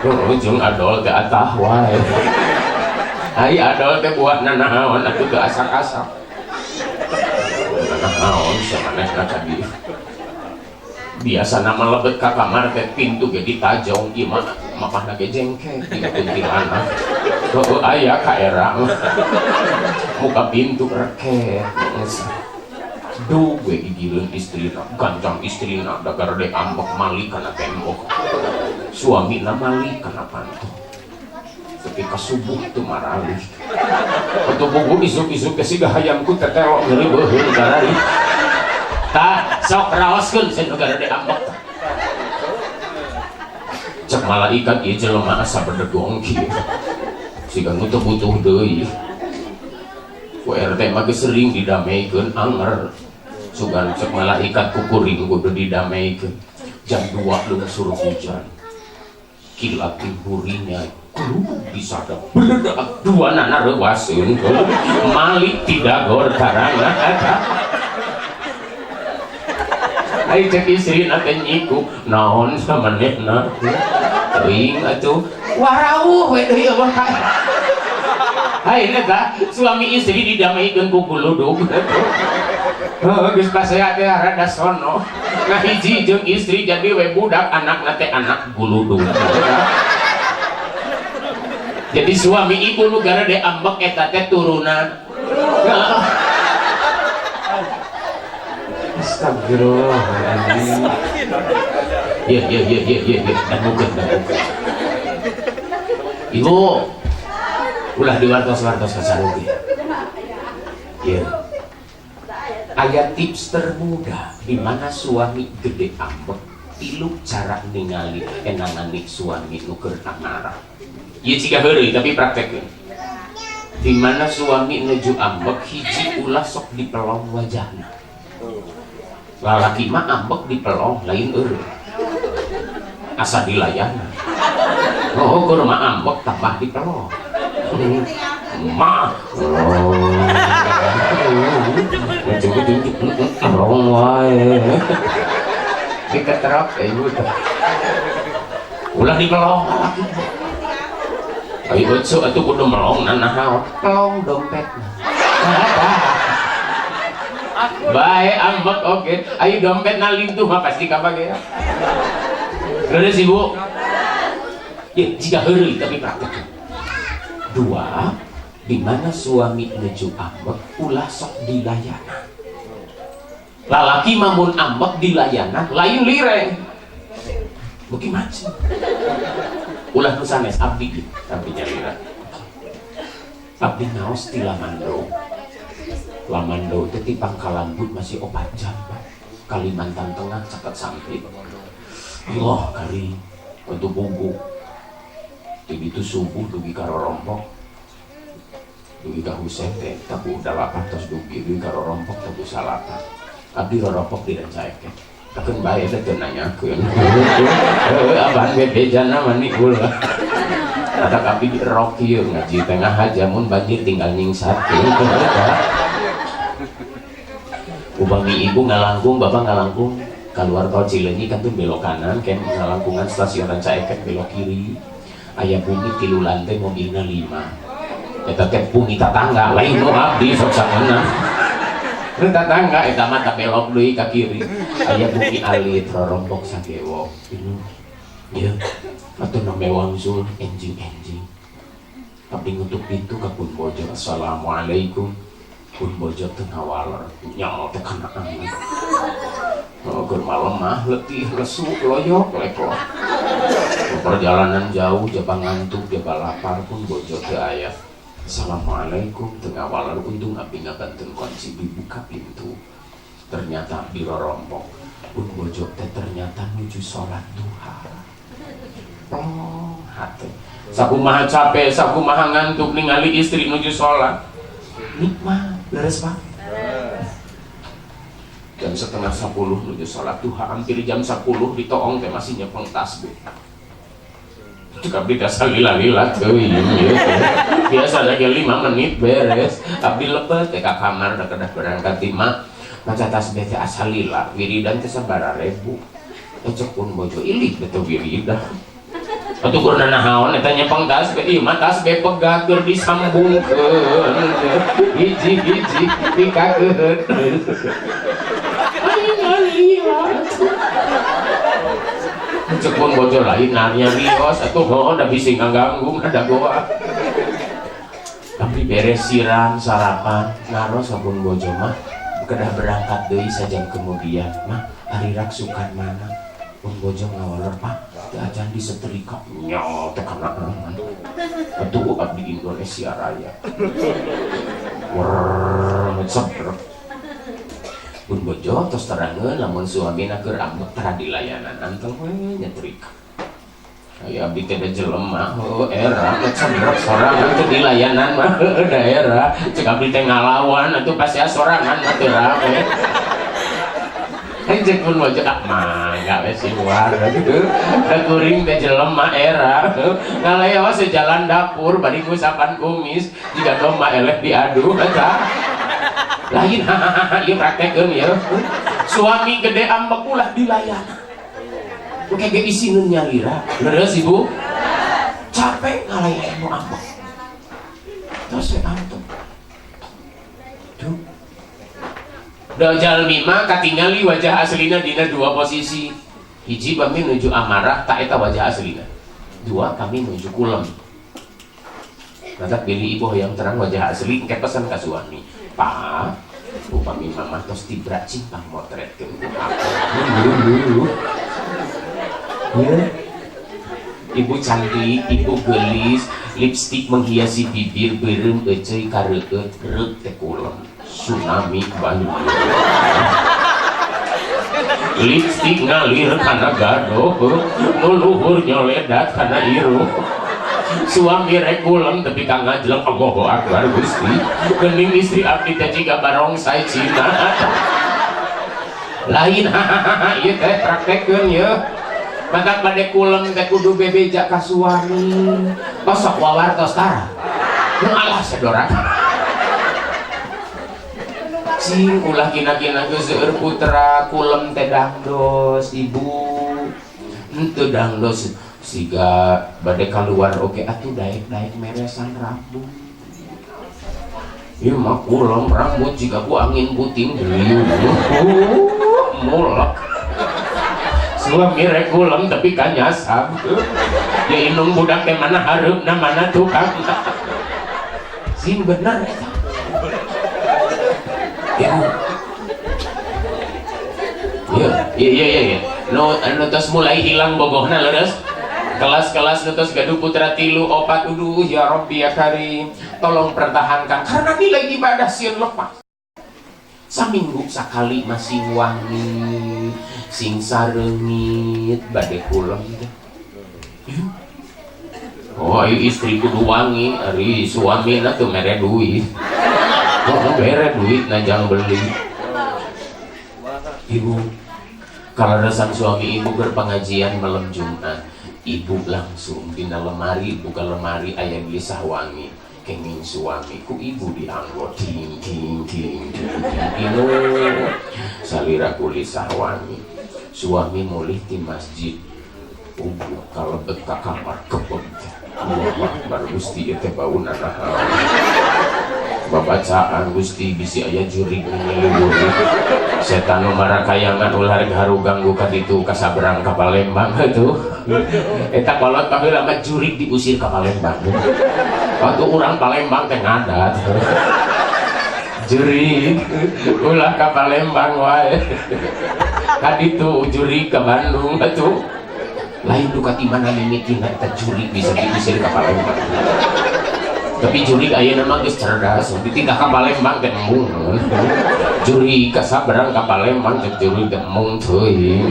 Oh, jeung adol teh atah wae. Ai adol teh buat nanaon atuh teu asak-asak. Nanaon samanehna ka dieu. Biasana mah lebet ka kamar teh pintu ge ditajong ieu mah mapahna ge jengkek di kuntilanak. Heueuh aya ka era. Muka pintu reket. Duh gue gigireun istrina, gancang istrina da garede ambek mali kana tembok. Suamina mali kana panto. Tapi ka subuh teu maralih. Atuh bubu isuk-isuk teh siga hayamku tetelok nyeri beuheung garari. Tah sok raoskeun cenah nu garede ambek. Cek malaikat ieu jelema asa berdegong kieu. Siga nu teu butuh deui. Ku RT mah geus sering didameikeun anger. Sugan cek malaikat kukuring kudu didameikeun. Jam 2 lungsur hujan. Kilat burinya kulubuk disadap. Beledak dua nana reuaseun. Malik tidak gor karana eta. Ai cek istrina teh nyiku naon samanehna. Teuing atuh warawuh we deui eueuh ka. Hai eta suami istri didameikeun ku kuluduk. Heuh geus pasea teh rada sono. Ngahiji jeung istri jadi we budak anakna teh anak guludug. Jadi suami ibu nu garede ambek eta teh turunan. Astagfirullahaladzim. Ya ya ya ya ya ya dangukeun dangukeun. Ibu ulah diwartos-wartos ka sarugi. Ya. Aya tips termudah di mana suami gede ambek tilu cara ningali enangani suami nu keur amarah. Ieu ciga heureuy tapi praktekkeun. Di mana suami nuju ambek hiji ulah sok dipelong wajahna. Lalaki mah ambek dipelong lain eureun. Asa dilayana. Oh, keur mah ambek tambah dipelong. Mah. Rong wae. Diketerap ibu teh. Ulah dipelong lalaki. Ayo atuh atuh kudu melong nanahaon. Pelong dompetna. Bae ambek oke. Ayo dompetna lintuh mah pasti kabagean. Leres ibu? Ya, jika heureuy tapi praktek. Dua, di mana suami nuju ambek ulah sok dilayanan. Lalaki mamun ambek dilayanan lain lireng. Beuki macet. Ulah nu sanes abdi gitu, abdi nyalira. Abdi ngaos ti Lamando. Lamando teh ti Pangkalan Bun masih 4 jam, Pak. Kalimantan Tengah caket Sampit. Allah kali untuk buku. Ti ditu subuh dugi ka Rorompok. Dugi ka Husen teh tabuh 8 tos dugi dugi ka Rorompok tabuh 9. Abdi Rorompok di Rancaekek. Akeun bae teh teu nanyakeun. Heueuh abang bebejana mah ni ulah. Kata abdi di rok ieu ngaji tengah aja mun banjir tinggal nyingsat kieu. Upami ibu ngalangkung, bapak ngalangkung keluar tol Cileunyi kan tuh belok kanan, kan ngalangkungan stasiun Rancaekek belok kiri. Aya bumi 3 lantai mobilna 5. Eta teh bumi tatangga lain nu abdi sok sangeunah. Tetangga eta mah tak belok deui ka kiri. Aya bumi alit rorompok sagewok. Ieu atuh nembe wangsul enjing-enjing. Abdi ngutuk pintu ka pun bojo. Assalamualaikum. Pun bojo teu ngawaler. Nyol teh kana angin. Oh, keur malemah letih lesu loyok leklok. Perjalanan jauh jaba ngantuk jaba lapar pun bojo teu aya. Assalamualaikum teu ngawaler untung abdi ngabanten kunci dibuka pintu. Ternyata abdi rorompok. Pun bojo teh ternyata nuju salat duha. Plong hate. Sakumaha capek, sakumaha ngantuk ningali istri nuju salat. Nikmat, leres Pak. Jam 9:30 nuju salat duha, hampir jam 10 ditoong teh masih nyepeng tasbih. Cek abdi teh salila-lila teuing ieu teh. Biasa lagi 5 menit beres. Abdi lepet teh ka kamar da kedah berangkat ti mah. Maca tasbih teh asa lila, wiridan teh sabaraha ribu. Cek pun bojo ilih teh wiridan. Atuh keur nanaon eta nyepeng tasbih, ieu mah tasbih pegat keur disambungkeun. Hiji-hiji dikakeun. Cek pun bojo lain nanya rios atuh heuh da bisi ngaganggu ada goa. Tapi beres siram sarapan ngaros pun bojo mah kedah berangkat deui sajam kemudian mah ari raksukan mana pun bojo ngawaler Pak teu acan disetrika nyol teh kana aman. Atuh abdi Indonesia Raya. Wer sebrek. Pun bojo tos terangeun lamun suamina keur ambek tara dilayanan anteng we nyetrika. Aya abdi teh da jelema heueuh era sebrek sorangan teu dilayanan mah heueuh daerah. Cek abdi teh ngalawan atuh pasti sorangan mah teu rame. Cek pun bojo ah mangga we si luar gitu. Da kuring teh jelema era ngaleos sejalan dapur bari ngusapan kumis jiga domba eleh diadu eta. Lain hahaha ieu praktekeun ieu. Suami gede ambek ulah dilayanan. Oke ge isineun nyalira. Leres ibu? Capek ngalayan nu ambek. Terus we antep. Duh. Da jalmi mah katingali wajah aslina dina 2 posisi. Hiji kami nuju amarah tak eta wajah aslina. 2 kami nuju kulem. Maka pilih ibu yang terang wajah asli engke pesan ka suami. Pak, upami mama tos tibrak cing pangmotretkeun ku aku. Ya. Ibu cantik, ibu gelis, lipstik menghiasi bibir, beureum euceuy kareueut, reuk teh kulem. Tsunami banjir. Lipstik ngalir kana gadoh, nu luhur nyoledat kana iruh. Suami rek kulem tapi ka ngajleng Allahu Akbar Gusti. Geuning istri abdi teh jiga barongsai Cina. Lain hahaha ieu teh praktekeun ieu. Matak bade kulem teh kudu bebeja ka suami. Tos sok wawar tos tara. Nu alah sedoran. Cing ulah kina-kina geus seueur putra kulem teh dangdos ibu. Henteu dangdos siga bade kaluar oge atuh daek-daek meresan rambut. Ieu mah kulem rambut jiga ku angin puting beliung. Mulek. Suami rek kulem tapi kanyasab. Ya indung budak teh mana hareupna mana tukang. Sing bener eta. Ibu. Iya. Nu anu tos mulai hilang bogohna leres. Kelas-kelas nu tos gaduh putra tilu opat, uduh ya Rabbi ya Karim, tolong pertahankan karena nilai ibadah sieun lepas. Saminggu sakali masih wangi, sing sareungit bade kulem teh. Oh, ayo istri kudu wangi, ari suami na tuh mere duit. Oh, mere duit na jang beli. Ibu, kalau resan suami ibu berpengajian malam Jumat, ibu langsung dina lemari, buka lemari aya gelisah wangi. Kenging suami ku ibu dianggo ding ding ding ding ding inu salira kulisah wangi. Suami mulih di masjid, ubuh kalebet ka kamar kebeb. Allah Akbar, Gusti ieu teh bauna naon. Babacaan Gusti bisi aya jurig ngeliwuri. Setan nu marakayangan ulah rek haru ganggu ka ditu ka sabrang ka Palembang atuh. Eta kolot baheula mah jurig diusir ka Palembang. Waktu urang Palembang teh ngadat. Jurig ulah ka Palembang wae. Ka ditu jurig ka Bandung atuh. Lain duka ti mana mimitina eta jurig bisa diusir ka Palembang. Tapi jurig ayeuna mah geus cerdas, dititah ka Palembang teh embung. Jurig ka sabrang ka Palembang teh jurig teh embung teuing.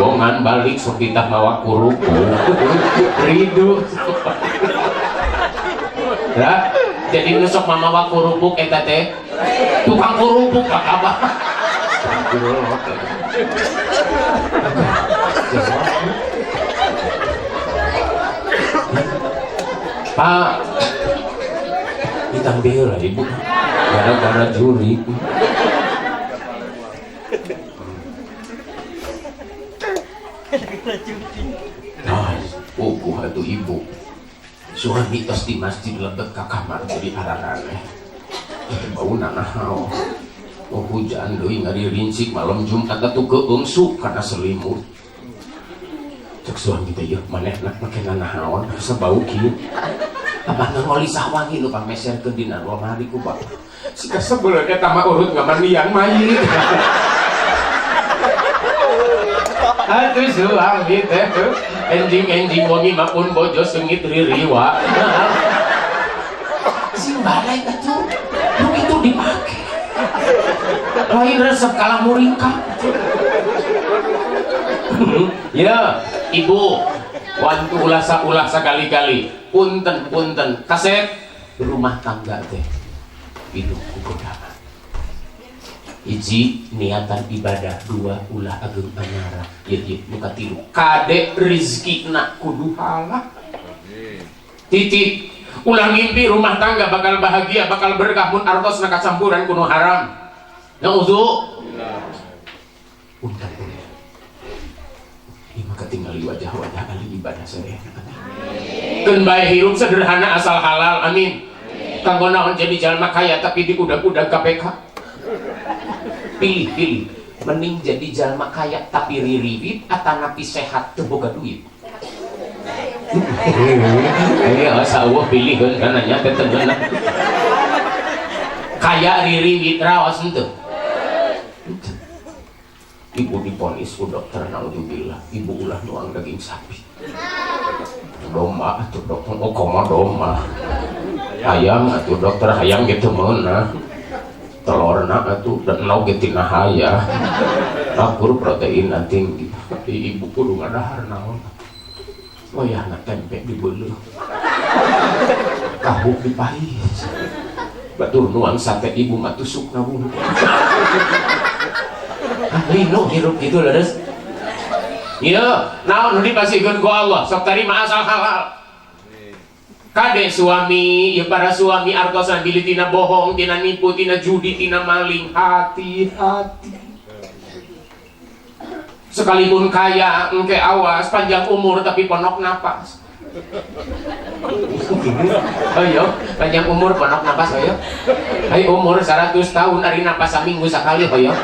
Bongan balik sok ditah mawa kerupuk. Ridu. Ya, jadi nu sok mamawa kerupuk eta teh tukang kerupuk ka abah. Pak, ditambah lah ibu, gara-gara juri. Nah, uguh atuh ibu. Suami tos di masjid lebet ka kamar jadi araraneh. Bau nanaon. Oh hujan deui ngaririncik malam Jumat atuh keungsu kana selimut. Cek suami teh yeuh manehna make nanaon asa bau kieu. Abah ngolisah wangi nu pameserkeun dina lemari ku bapak. Si kasebel eta mah urut ngamandian mayit. Atuh suami teh enjing-enjing wangi mah pun bojo seungit ririwa. Sing balai atuh nu kitu dipake. Lain resep kalah muringkak. Ya, ibu wantu ulah sakali-kali. Punten-punten kaset rumah tangga teh hidup ku godaan. Hiji niatan ibadah, dua ulah ageung anyara, ieu ieu nu katilu kade rizkina kudu halal. Titik ulah ngimpi rumah tangga bakal bahagia, bakal berkah mun artosna kacampuran ku nu haram. Naudzubillah. Punten. Ieu mah katingali wajah-wajah ahli ibadah sadayana. Keun bae hirup sederhana asal halal, amin. Kanggo naon jadi jalma kaya tapi diudag-udag KPK. Pilih-pilih, mending jadi jalma kaya tapi ririwit atanapi sehat teu boga duit. Asa eueuh pilihkeun kana nya teh teu ngeunah. Kaya ririwit raos henteu. Ibu diponis ku dokter naudzubillah, ibu ulah nuang daging sapi. Domba atuh dokter, oh komo domba. Ayam atuh dokter, hayam ge teu meunah. Telurna atuh dan endog ge tina hayam. Akur protein tinggi. Tapi ibu kudu ngadahar naon. Wayahna tempe dibeuleuh. Tahu dipahis. Batur nuang sate ibu mah tusukna wungkul. Lino hirup gitu leres. Iya, naon nu dipasihkeun ku Allah, sok tarima asal halal. Kade suami, ya para suami artosan bilih tina bohong, tina nipu, tina judi, tina maling, hati-hati. Sekalipun kaya, engke awas panjang umur tapi ponok napas. Ayo, panjang umur ponok napas ayo. Ayo umur 100 tahun ari napas saminggu sakali ayo.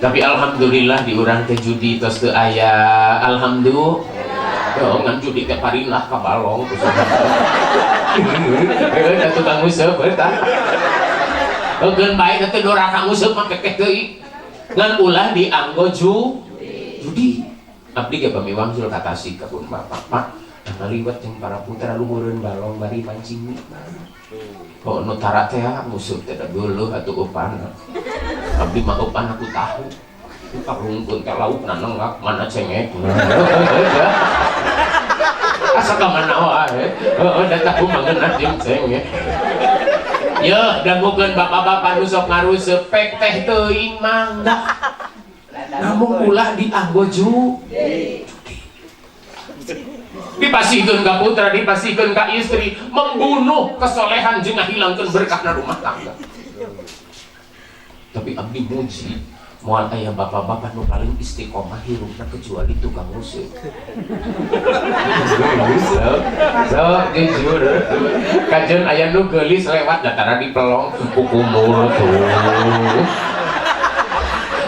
Tapi alhamdulillah di urang teh judi tos teu aya, alhamdulillah. Oh, ngan judi teh parinah ka balong. Heuh, da tukang nguseup eta. Heukeun bae teh doraka nguseup mah kekeh deui. Ngan ulah dianggo judi. Abdi ge pami wangsul ka Tasik ka pun bapak, Pak, ngaliwet jeung para putra luhureun balong bari mancing nikmat. Oh, nu tara teh nguseup teh da geuleuh atuh eupan. Abdi mah eupan aku tahu. Karungkeun teh laukna nenggak mana cengek. Asa ka mana wae. Heeh, da tahu mah ngeunah jeung cengek. Yeuh, dangukeun bapak-bapak nu sok ngaruseup pek teh teuing mangga. Namun ulah dianggo judi. Dipasihkeun ka putra, dipasihkeun ka istri, membunuh kesolehan jeung ngahilangkeun berkahna rumah tangga. Tapi abdi muji moal aya bapak-bapak nu paling istiqomah hirupna kecuali tukang nguseup. So, jujur. Kajeun aya nu geulis lewat datara di pelong kukumur tuh.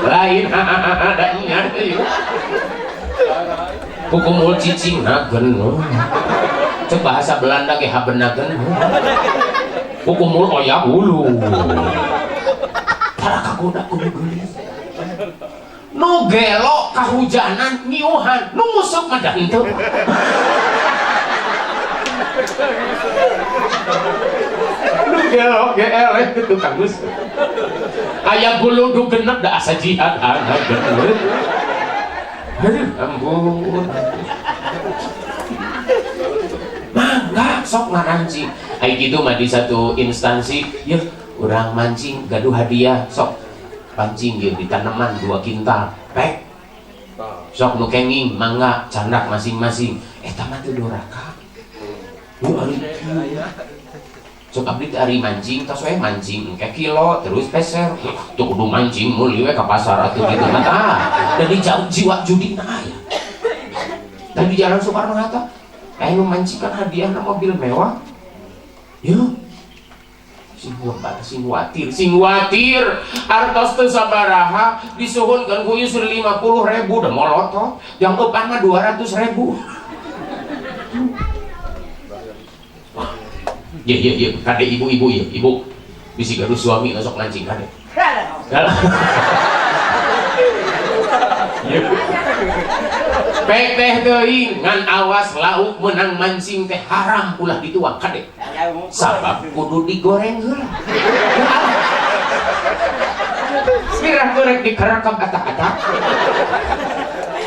Lain da nya kukumul cicing nagen. Cek bahasa Belanda ge habenagen. Kukumul oyak hulu. Tara kagoda kudu geulis. Nu gelo kahujanan ngiuhan, nu nguseup mah da henteu. Nu gelo ge eleh tukang nguseup. Aya guludug genep da asa jihad anak genep. Aduh, ampun. Mangga sok ngarancing. Ai kitu mah di satu instansi, yeuh urang mancing gaduh hadiah sok pancing ieu di tanaman 2 kintal pek. Sok nu kenging mangga candak masing-masing. Eta mah teu doraka. Nu ari sok abdi teh ari mancing tos we mancing engke kilo terus peser. Tuh kudu mancing meuli we ka pasar atuh kitu mah tah. Da di jauh jiwa judi na aya. Da di Jalan Soekarno Hatta aya nu mancing kan hadiahna mobil mewah. Yeuh. Sing lebat, sing watir, sing watir. Artos teu sabaraha disuhunkeun ku istri 50.000 da molotot. Yang eupan mah 200.000. Ye ye ye, kade ibu-ibu ye, ibu. Bisi gaduh suami sok mancing kade. Pek teh teuing ngan awas lauk menang mancing teh haram ulah dituang kade. Sabab kudu digoreng heula. Mirah goreng dikerekam atak-atak.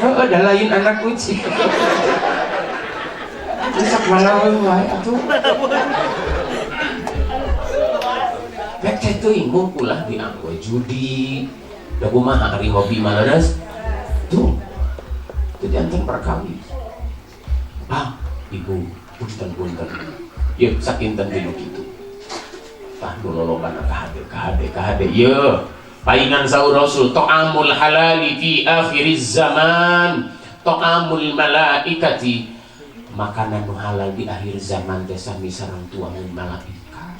Heueuh da lain anak kucing. Sok mana wae atuh. Pek teh teuing mung ulah dianggo judi. Da kumaha ari hobi mah leres? Tuh. Itu jantan perkawis. Ah, ibu, punten-punten. Yeuh, sakinten dinu kitu. Tah nu lolobana ka hade, ka hade. Yeuh, paingan saur Rasul ta'amul halali fi akhiriz zaman, ta'amul malaikati. Makanan nu halal di akhir zaman teh sami sareng tuangan malaikat.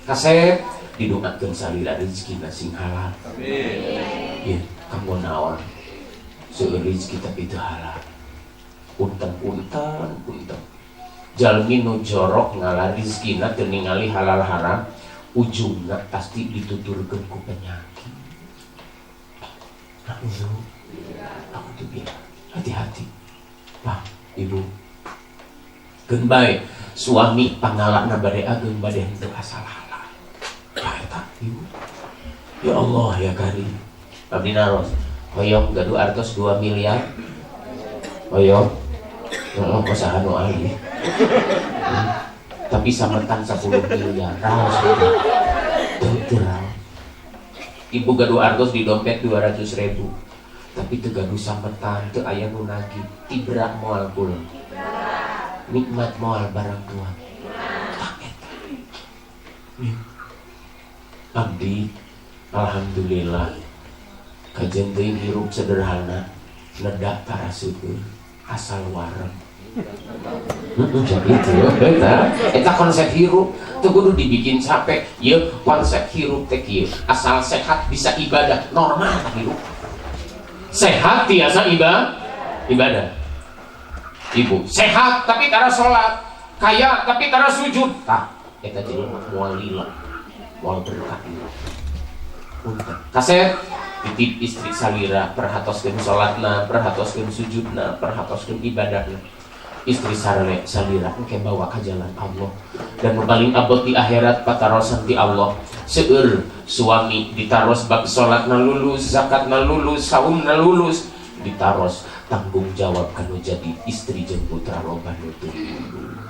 Kasep didoakeun salira rezekina sing halal. Amin. Yeuh, kanggo naon? Seueur rezeki tapi teu halal. Punten-punten, punten. Jalmi nu jorok ngala rezekina teu ningali halal haram, ujungna pasti dituturkeun ku penyakit. Aku tuh bilang, hati-hati. Pak, Ibu. Keun bae suami pangalana bade ageung bade henteu asal halal. Pak eta, Ibu. Ya Allah ya Karim. Abdi naros. Hoyong gaduh artos 2 miliar. Hoyong. Heeh, usaha nu alih. Tapi sametan 10 miliar. Raos. Teu raos. Ibu gaduh artos di dompet 200.000. Tapi teu gaduh sametan, teu aya nu nagih. Tibra moal pulang. Nikmat moal barang tuang. Tah eta. Abdi alhamdulillah kajen teuing hirup sederhana, nedak tara seueur, asal wareg. Gitu eta eta konsep hirup teu kudu dibikin capek. Ieu konsep hirup teh kieu, asal sehat bisa ibadah, normal hirup. Sehat tiasa ibadah. Ibu sehat tapi tara salat, kaya tapi tara sujud, tah eta jelema moal lila, moal berkah hirup. Punten. Kasep titip istri salira, perhatoskeun salatna, perhatoskeun sujudna, perhatoskeun ibadahna. Istri sarle salira engke bawa ka jalan Allah dan nu paling abot di akhirat patarosan ti Allah. Seueur suami ditaros bab salatna lulus, zakatna lulus, saumna lulus, ditaros tanggung jawab kanu jadi istri jeung putra loba nu teu lulus.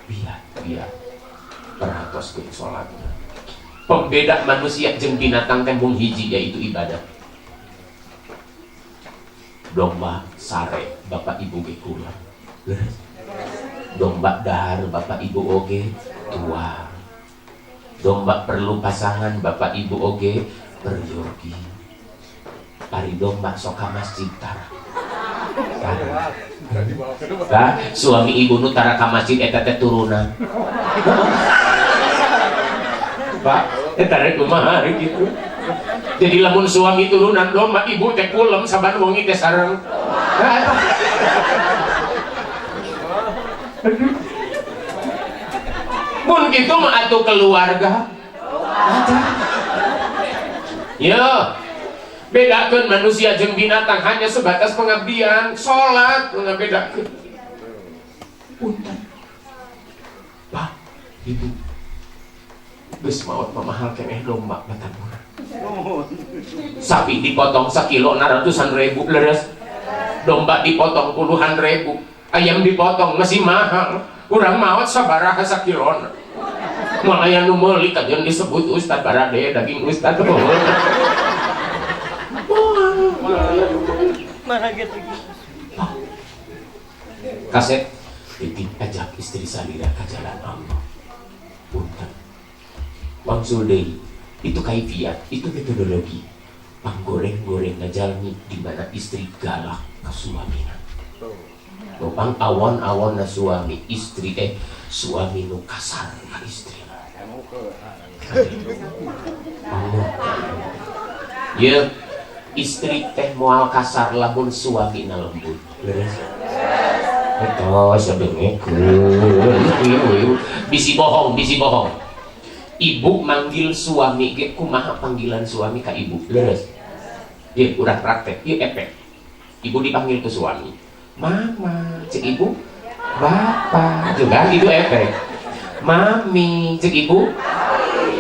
Biar biar perhatoskeun salatna. Pembeda manusia jeung binatang teh mung hiji, yaitu ibadah. Domba sare, bapak ibu ge kula. Domba dahar, bapak ibu oge tua. Domba perlu pasangan, bapak ibu oge peryogi. Ari domba sok ka masjid tara? Tara. Tah, suami ibu nu tara ka masjid eta teh turunan. Pak, eta rek kumaha gitu. Jadi lamun suami turunan domba, ibu teh kulem saban wengi teh sareng. Nah, mun kitu mah atuh keluarga. Ya, bedakeun manusia jeung binatang hanya sebatas pengabdian, salat nu ngabedakeun. Punten. Pak, ibu, geus maot mah mahal keneh domba batan urang. Sapi dipotong sakilo na ratusan ribu, leres. Domba dipotong puluhan ribu, ayam dipotong masih mahal. Urang maot sabaraha sakilona? Moal aya nu meuli kajeun disebut ustad barade daging ustad. Mana gitu. Kaset titip ajak istri salira ka jalan Allah. Punten. Wangsul deui, itu kaifiat, itu metodologi. Panggoreng-goreng ngajalmi di mana istri galak ka suamina. Lopang awon-awon na suami istri suami nu kasar ka istri. Allah. Ye, istri teh moal kasar lamun suamina lembut. Leres. Eta sadengekeun. Bisi bohong, bisi bohong. Ibu manggil suami ge kumaha panggilan suami ka ibu? Leres. Ye, urang praktek, ieu efek. Ibu dipanggil ke suami. Mama, cek ibu, bapak, juga itu efek. Mami, cek ibu,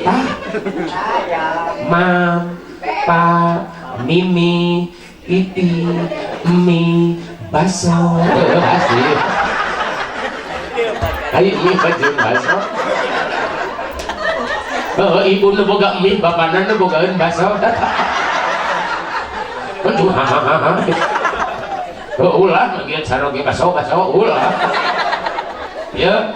pak, mam, pa, mimi, pipi, mi, baso, pasti. Ayo mie baju baso. Oh, ibu nu boga mie, bapana nu bogaeun baso. Aduh, hahaha. Oh, ulah manggil saroge baso baso ulah. Ya.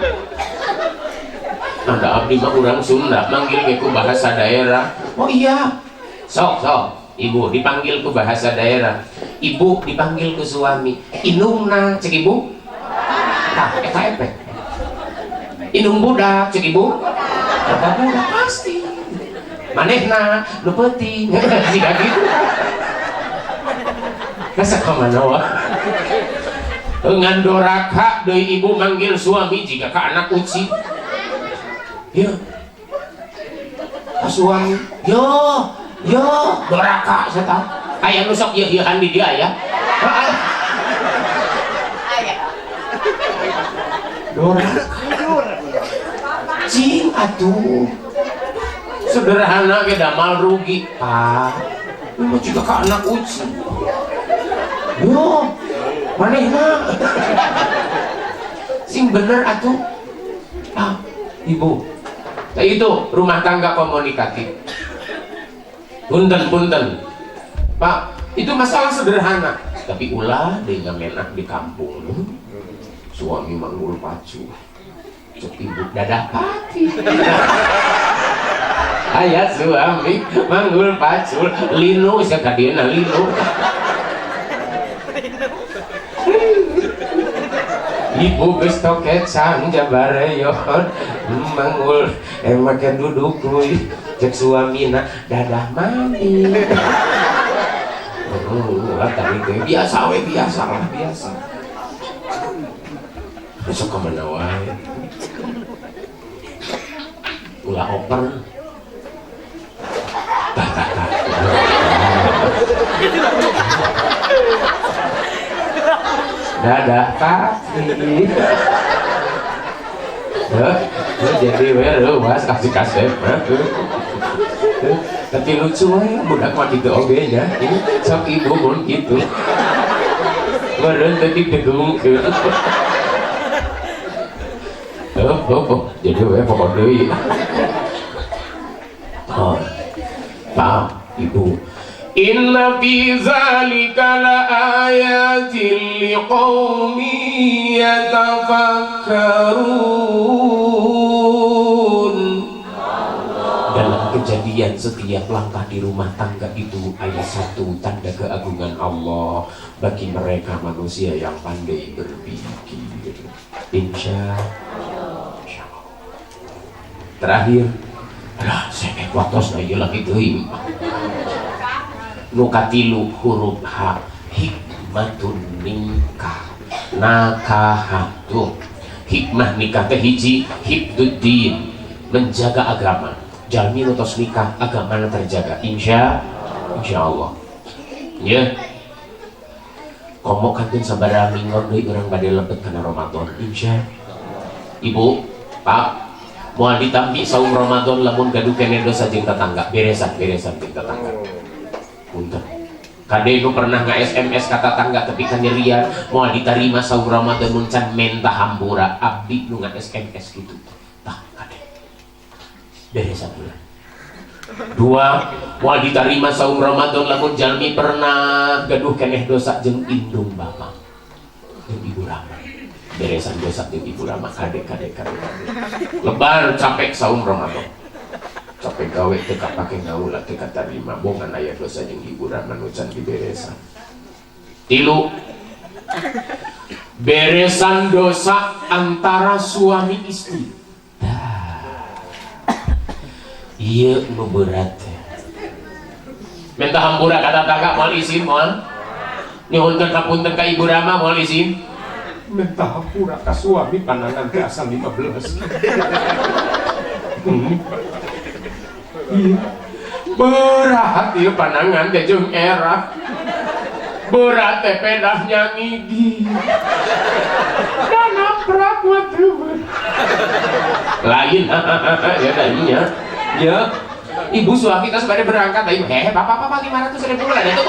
Anda abdi mah urang Sunda manggil ge ku bahasa daerah. Oh iya. Sok sok, ibu dipanggil ku bahasa daerah. Ibu dipanggil ku suami. Indungna cek ibu. Tah eta efek. Indung budak cek ibu. Bapak budak pasti. Manehna nu peuting. Siga gitu. Masa kemana wah? Ngan doraka deui ibu manggil suami jika ka anak uci. Ya. Ka suami, yo, yo, doraka saya tahu. Aya nu sok ieu-ieuhan di dia ya. Aya. Doraka. Cing atuh. Sederhana ge damal rugi, Pak. Lu juga ka anak uci. Yo, manehna. Sing bener atuh. Ah, ibu. Nah, itu rumah tangga komunikatif. Punten-punten. Pak, itu masalah sederhana. Tapi ulah deui ngamenak di kampung. Suami manggul pacu. Cek ibu dadah pati. Ayah suami manggul pacul, linu sia ka dieuna linu. Ibu geus toket sang jabareyon mangul make duduk kuy cek suamina dadah mami. Lah tadi teh biasa we, biasa lah, biasa. Besok kemana wae? Ulah oper. Tah tah tah. Dadah papi. Jadi we leuwas kasih kasep. Tapi lucu we budak mah kitu oge nya. Sok ibu mun kitu. Meureun teh didegungkeun. Oh, jadi we pokok deui. Oh. Pak, Ibu. Inna fi zalika laayatin liqaumin yatafakkarun. Dalam kejadian setiap langkah di rumah tangga itu ada satu tanda keagungan Allah bagi mereka manusia yang pandai berpikir. Insya Allah. Terakhir, alah saya waktos na ieu lagi teuing. Nu katilu huruf H, hikmatun nikah. Nakahatu. Hikmah nikah teh hiji, hibduddin, menjaga agama. Jalmi nu tos nikah agamana terjaga. Insya Allah. Ya. Komo kantun sabaraha minggon deui urang bade lebet kana Ramadan. Insya. Ibu, Pak, moal ditampi saum Ramadan lamun gaduh keneh dosa jeung tetangga, beresan jeung tetangga. Punten. Kade nu pernah nge-SMS ka tetangga tapi kanyerian moal ditarima saum Ramadan mun can menta hampura, abdi nu nge-SMS kitu. Tah kade. Beresan ulah. Dua, moal diterima saum Ramadan lamun jalmi pernah gaduh keneh dosa jeung indung bapa jeung ibu rama. Beresan dosa jeung ibu rama kade kade kade. Lebar capek saum Ramadan. Capek gawe teu kapake ngaula teu katarima bongan aya dosa jeung ibu rama nu can diberesan. Tilu, beresan dosa antara suami istri. Iya nu berat. Minta hampura ka tetangga moal izin moal. Nyuhunkeun kapunten ka ibu rama moal izin. Minta hampura ka suami panangan teh asal 15. Iya. Berat ieu panangan teh jeung era. Berat teh pedahnya ngigi. Dan naprak mah teu. Lain ya tadinya. Ya, ibu suami kita sebenarnya berangkat, ibu, bapak 500.000 lah, itu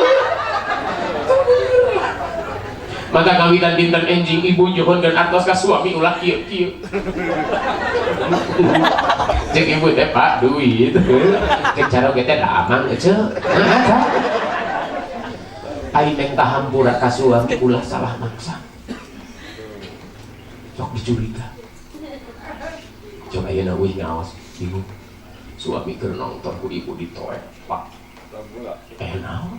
maka kawitan dinten enjing ibu nyuhun dan atos ka suami ulah kieu kieu. Cek ibu teh pak duit, cek cara teh da amang ece. Ai menta hampura ka suami ulah salah maksa. Sok dicuriga. Coba ayeuna euy ngaos bingung. Suami keur nonton ku ibu ditoek pak naon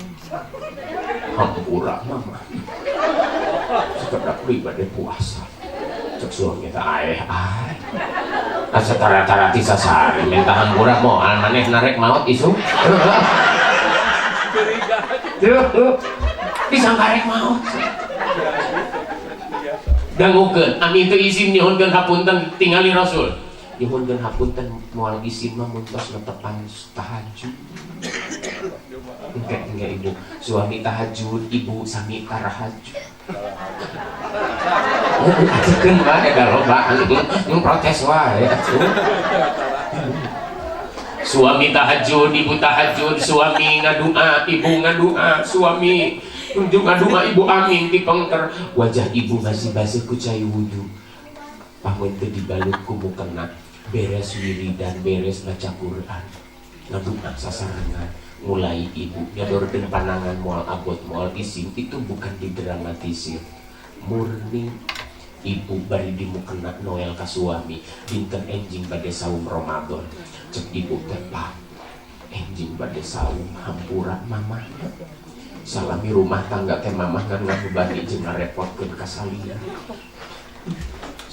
hampura mama sekedap pribadi puasa cek suami teh aeh ae asa tara-tara ti sasari minta hampura moal maneh narek maot isu disangka rek maot dangukeun ami teu izin nyuhunkeun hapunten tingali Rasul nyuhunkeun hapunten moal izin mah mun tos netepan tahajud. Engke ibu suami tahajud, ibu sami tarahajud. Ajekeun wae da loba anu protes wae atuh. Suami tahajud, ibu tahajud, suami ngadua, ibu ngadua, suami unjuk ngadua, ibu amin ti pengker. Wajah ibu masih basah ku cai wudu. Pamun teu dibalut ku mukena, beres wiridan, beres baca Quran, ngadua sasarengan, mulai ibu nyadorkeun panangan moal abot moal isin, itu bukan didramatisir, murni ibu bari di mukena Noel ka suami, dinten enjing bade saum Ramadan, cek ibu teh pak, enjing bade saum hampura mamahnya, salami rumah tangga teh mamah kan ngabebani jeung ngarepotkeun ka salina.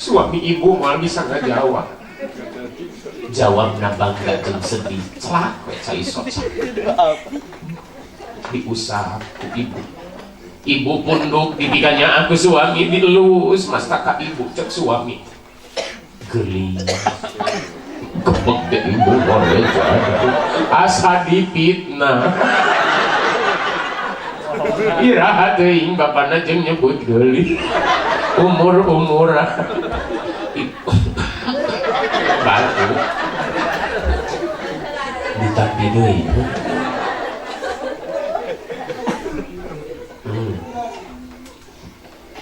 Suami ibu moal bisa ngajawab. Jawabna bangga jeung sedih. Celak we cai soca. Diusap ku ibu. Ibu punduk dipikanya aku suami dilus mastaka ibu cek suami. Geli. Kebek deh ibu boleh asa dipitnah. Iraha teuing bapana jeung nyebut geulis. Umur-umuran. Batu. Ditampi deui.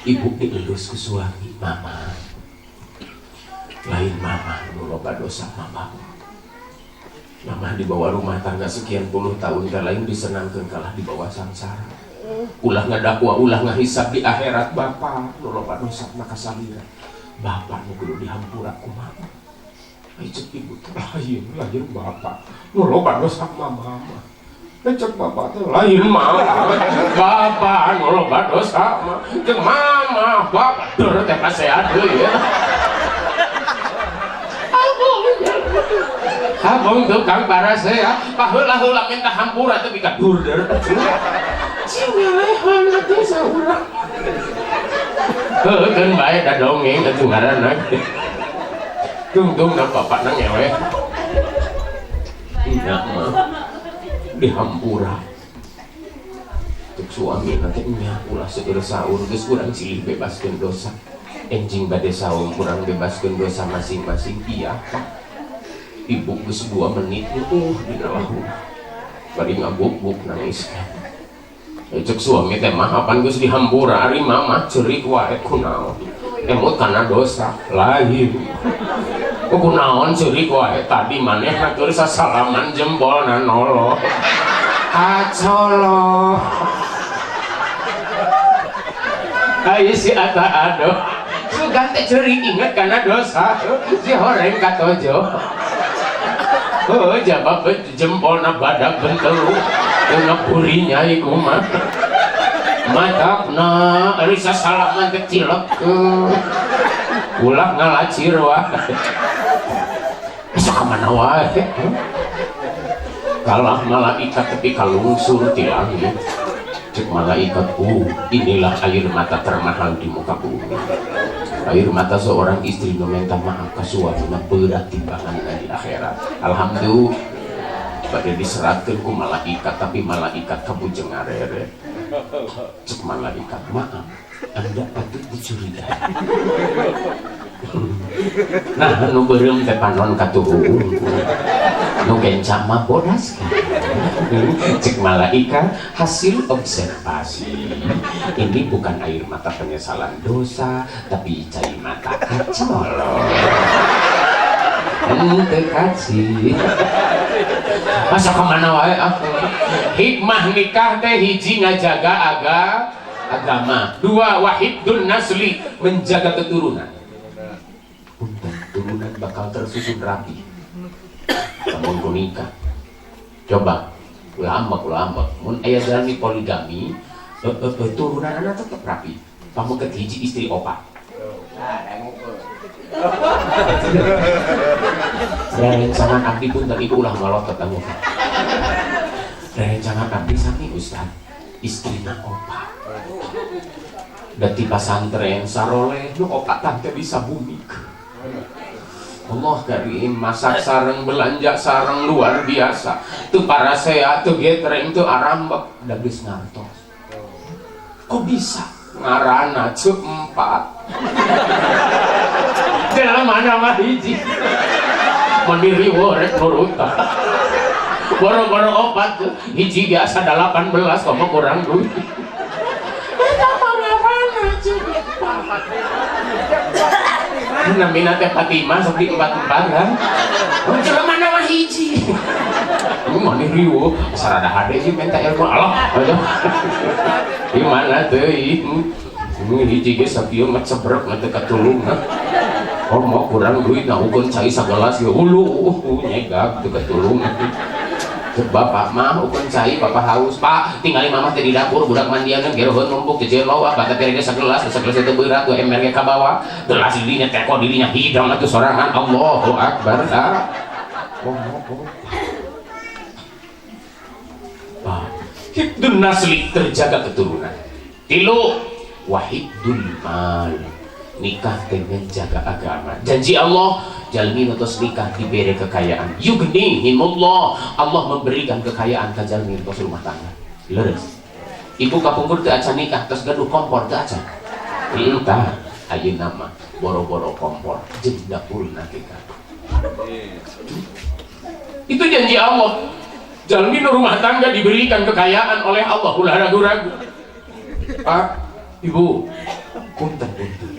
Ibu dielus ku suami, mama. Lain mama nu loba dosa mama. Mama dibawa rumah tangga sekian puluh tahun teh lain disenangkeun kalah dibawa sangsara. Ulah ngadakwa, ulah ngahisab di akhirat bapak nu loba dosa maka salira. Bapak nu kudu dihampura kumaha. Ai cek ibu teh lain, lain bapak nu loba dosa mama. Cek bapak teh lain mama. Bapak nu loba dosa mah jeung mama bapak deur teh pasean deui ya. Abong tukang parasea paheula-heula minta hampura teh bika dur deur. Cing ngalehan atuh saurang. Heuh keun bae da dongeng atuh ngaranna. Tungtung na bapakna ngewe. Nya mah dihampura. Cek suami teh nya ulah seueur saur geus urang silih bebaskeun dosa. Enjing bade saum urang bebaskeun dosa masing-masing iya Pak. Ibu geus 2 menit dina lahuna. Bari ngabuk-buk nangis. Cek suami teh mah apan geus dihampura ari mama ceurik wae kunaon. Emut kana dosa lain. Kunaon ceurik wae tadi manehna keur sasalaman jempolna nolo. Kacolo. Ai si ata aduh. Sugan teh ceurik inget kana dosa. Si horeng katojo. Oh, jawab jempolna badak bentelu. Ngapurinya iku mah. Matakna ari sasalaman teh cilek. Ulah ngalacir wae. Bisa ka mana wae. Kalah malaikat tepi kalungsur ti langit. Cek malaikat, inilah air mata termahal di muka bumi. Air mata seorang istri meminta maaf ke suaminya berat timbangan di akhirat. Alhamdulillah. Bade diseratkeun ku malaikat tapi malaikat kabujeng ngareret. Cek malaikat, maaf, Anda patut dicurigai. Nah, nu beureum teh panon katuhu. Nu kenca mah bodas kan. Cek malaikat, hasil observasi. Ini bukan air mata penyesalan dosa, tapi cai mata kacolo. Henteu kaci. Masa kemana wae ah. Hikmah nikah teh hiji ngajaga agama, dua wahidun nasli menjaga keturunan. Punten turunan bakal tersusun rapi. Lamun ku nikah. Coba ulah ambek mun aya jalmi poligami, turunanna tetep rapi. Pameuket hiji istri opat. Rerencangan abdi punten ibu ulah ngalotot anu. Rerencangan abdi sami Ustaz, istrina opat. Da ti pasantren saroleh nu opatan teh bisa bumi. Allah karim masak sareng belanja sareng luar biasa. Teu parasea teu getreng teu arambek da geus ngartos. Kok bisa? Ngaranna ceuk empat. Dalam mana mah hiji. Mandiri rek nurutan. Boro-boro opat hiji biasa 18 komo kurang duit. Eta mah ngaranna ceuk empat. Namina teh Fatimah sok di empat-empat kan. Jelema mana mah hiji. Ini mah riweuh, sarada hade sih minta ilmu Allah. Di mana teuing? Ini hiji ge sakieu mah cebrek mah teu katulungan. Oh mau kurang duit nah ukeun cai sagelas ge hulu nyegak teu katulungan. Cek bapak mah ukeun cai, bapak haus. Pak, tinggali mama teh di dapur, budak mandian geroheun numpuk jejer loa, bata piringna sagelas, sagelas itu berat, dua ember ge kabawa. Gelas dirinya, teko dirinya, hidang atuh sorangan. Allahu akbar. Ah. Oh, oh. Pak, hibdun nasli, terjaga keturunan. Tilu, wahibdul mal. Nikah teh menjaga agama. Janji Allah, jalmi nu tos nikah diberi kekayaan. Yughnihimullah, Allah memberikan kekayaan ka jalmi nu tos rumah tangga. Leres. Ibu kapungkur teu acan nikah tos gaduh kompor teu acan. Entah, ayeuna mah boro-boro kompor jeung dapurna kita. Itu janji Allah. Jalmi nu rumah tangga diberikan kekayaan oleh Allah, ulah ragu-ragu. Pak, Ibu, punten punten.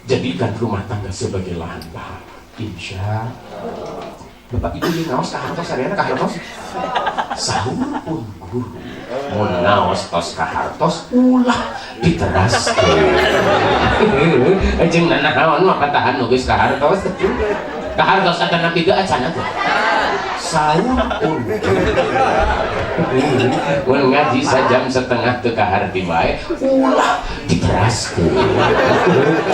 Jadikan rumah tangga sebagai lahan pahala. Insya Allah. Bapak Ibu yang ngaos kahartos sadayana kahartos. Sahur pun guru. Mun ngaos tos kahartos ulah diteraskeun. Jeung nanaon mah patahan nu geus kahartos. Kahartos akan nabi teu acan atuh. Sahur pun mun ngaji sajam setengah teu kaharti bae ulah diteraskeun.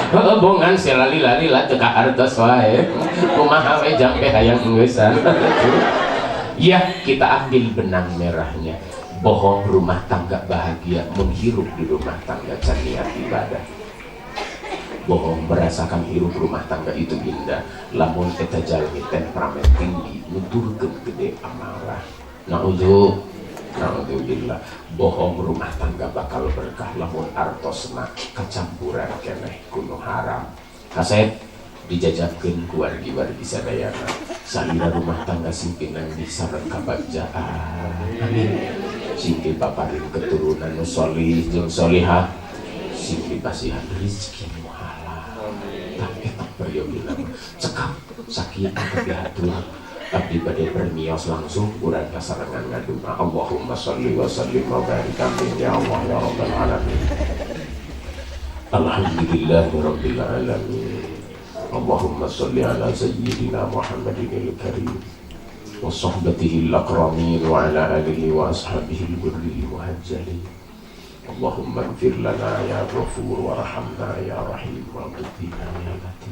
Heeh, bongan selali-lali lah teu kahartos wae. Kumaha we jampe hayang engeusan. Ya, kita ambil benang merahnya. Bohong rumah tangga bahagia menghirup di rumah tangga can niat ibadah. Bohong merasakan hirup rumah tangga itu indah. Lamun eta jalmi temperamen tinggi, nuturkeun gede amarah. Naudzubillah. Bohong rumah tangga bakal berkah lamun artosna kacampuran keneh ku nu haram. Kasep dijajabkeun ku wargi-wargi sadayana. Salira rumah tangga sing pinanggih sareng kabagjaan. Amin. Sing dipaparin keturunan nu solih jeung solihah, sing dipasihan rezeki nu halal. Tah eta peryogi mah cekap sakieu tapi hatur. Abdi bade permios langsung urang kasarengan ngaduma. Allahumma sholli wa sallim wa barik amin ya Allah ya rabbal alamin. Alhamdulillahi rabbil alamin. Allahumma sholli ala sayyidina Muhammadin al-karim wa sahbatihi al-akramin wa ala alihi wa ashabihi al-birri muhajjalin. Allahumma ighfir lana ya ghafur warhamna ya rahim wa qina ya latif.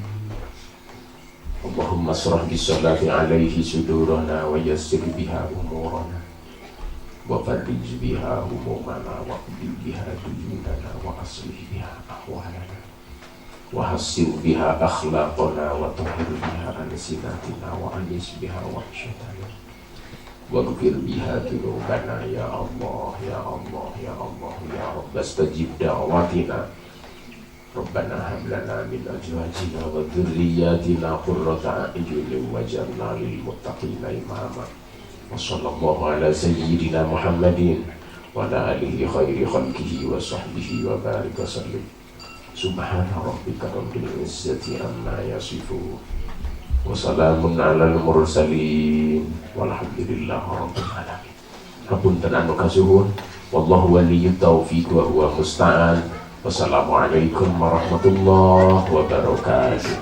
Allahumma asrah bis-salati alaihi sudurana wa yassir biha umurana wa farrij biha humumana wa qdi biha duyunana wa aslih biha ahwalana wa hassir biha akhlaqana wa tahhir biha alsinatina wa anis biha wahsyatana wa ghfir biha dzunubana ya Allah ya Allah ya Allah ya Rabb astajib da'watina. Rabbana hab lana min azwajina wa dhurriyyatina qurrata a'yunin waj'alna lil muttaqina imama. Wa sallallahu ala sayyidina Muhammadin wa ala alihi khairi khalqihi wa sahbihi wa barik wa sallim. Subhana rabbika rabbil izzati amma yasifun wa salamun alal mursalin walhamdulillahi rabbil alamin. Hapunten anu kasuhun, wallahu waliyyut taufiq wa huwa musta'an. Wassalamualaikum warahmatullahi wabarakatuh.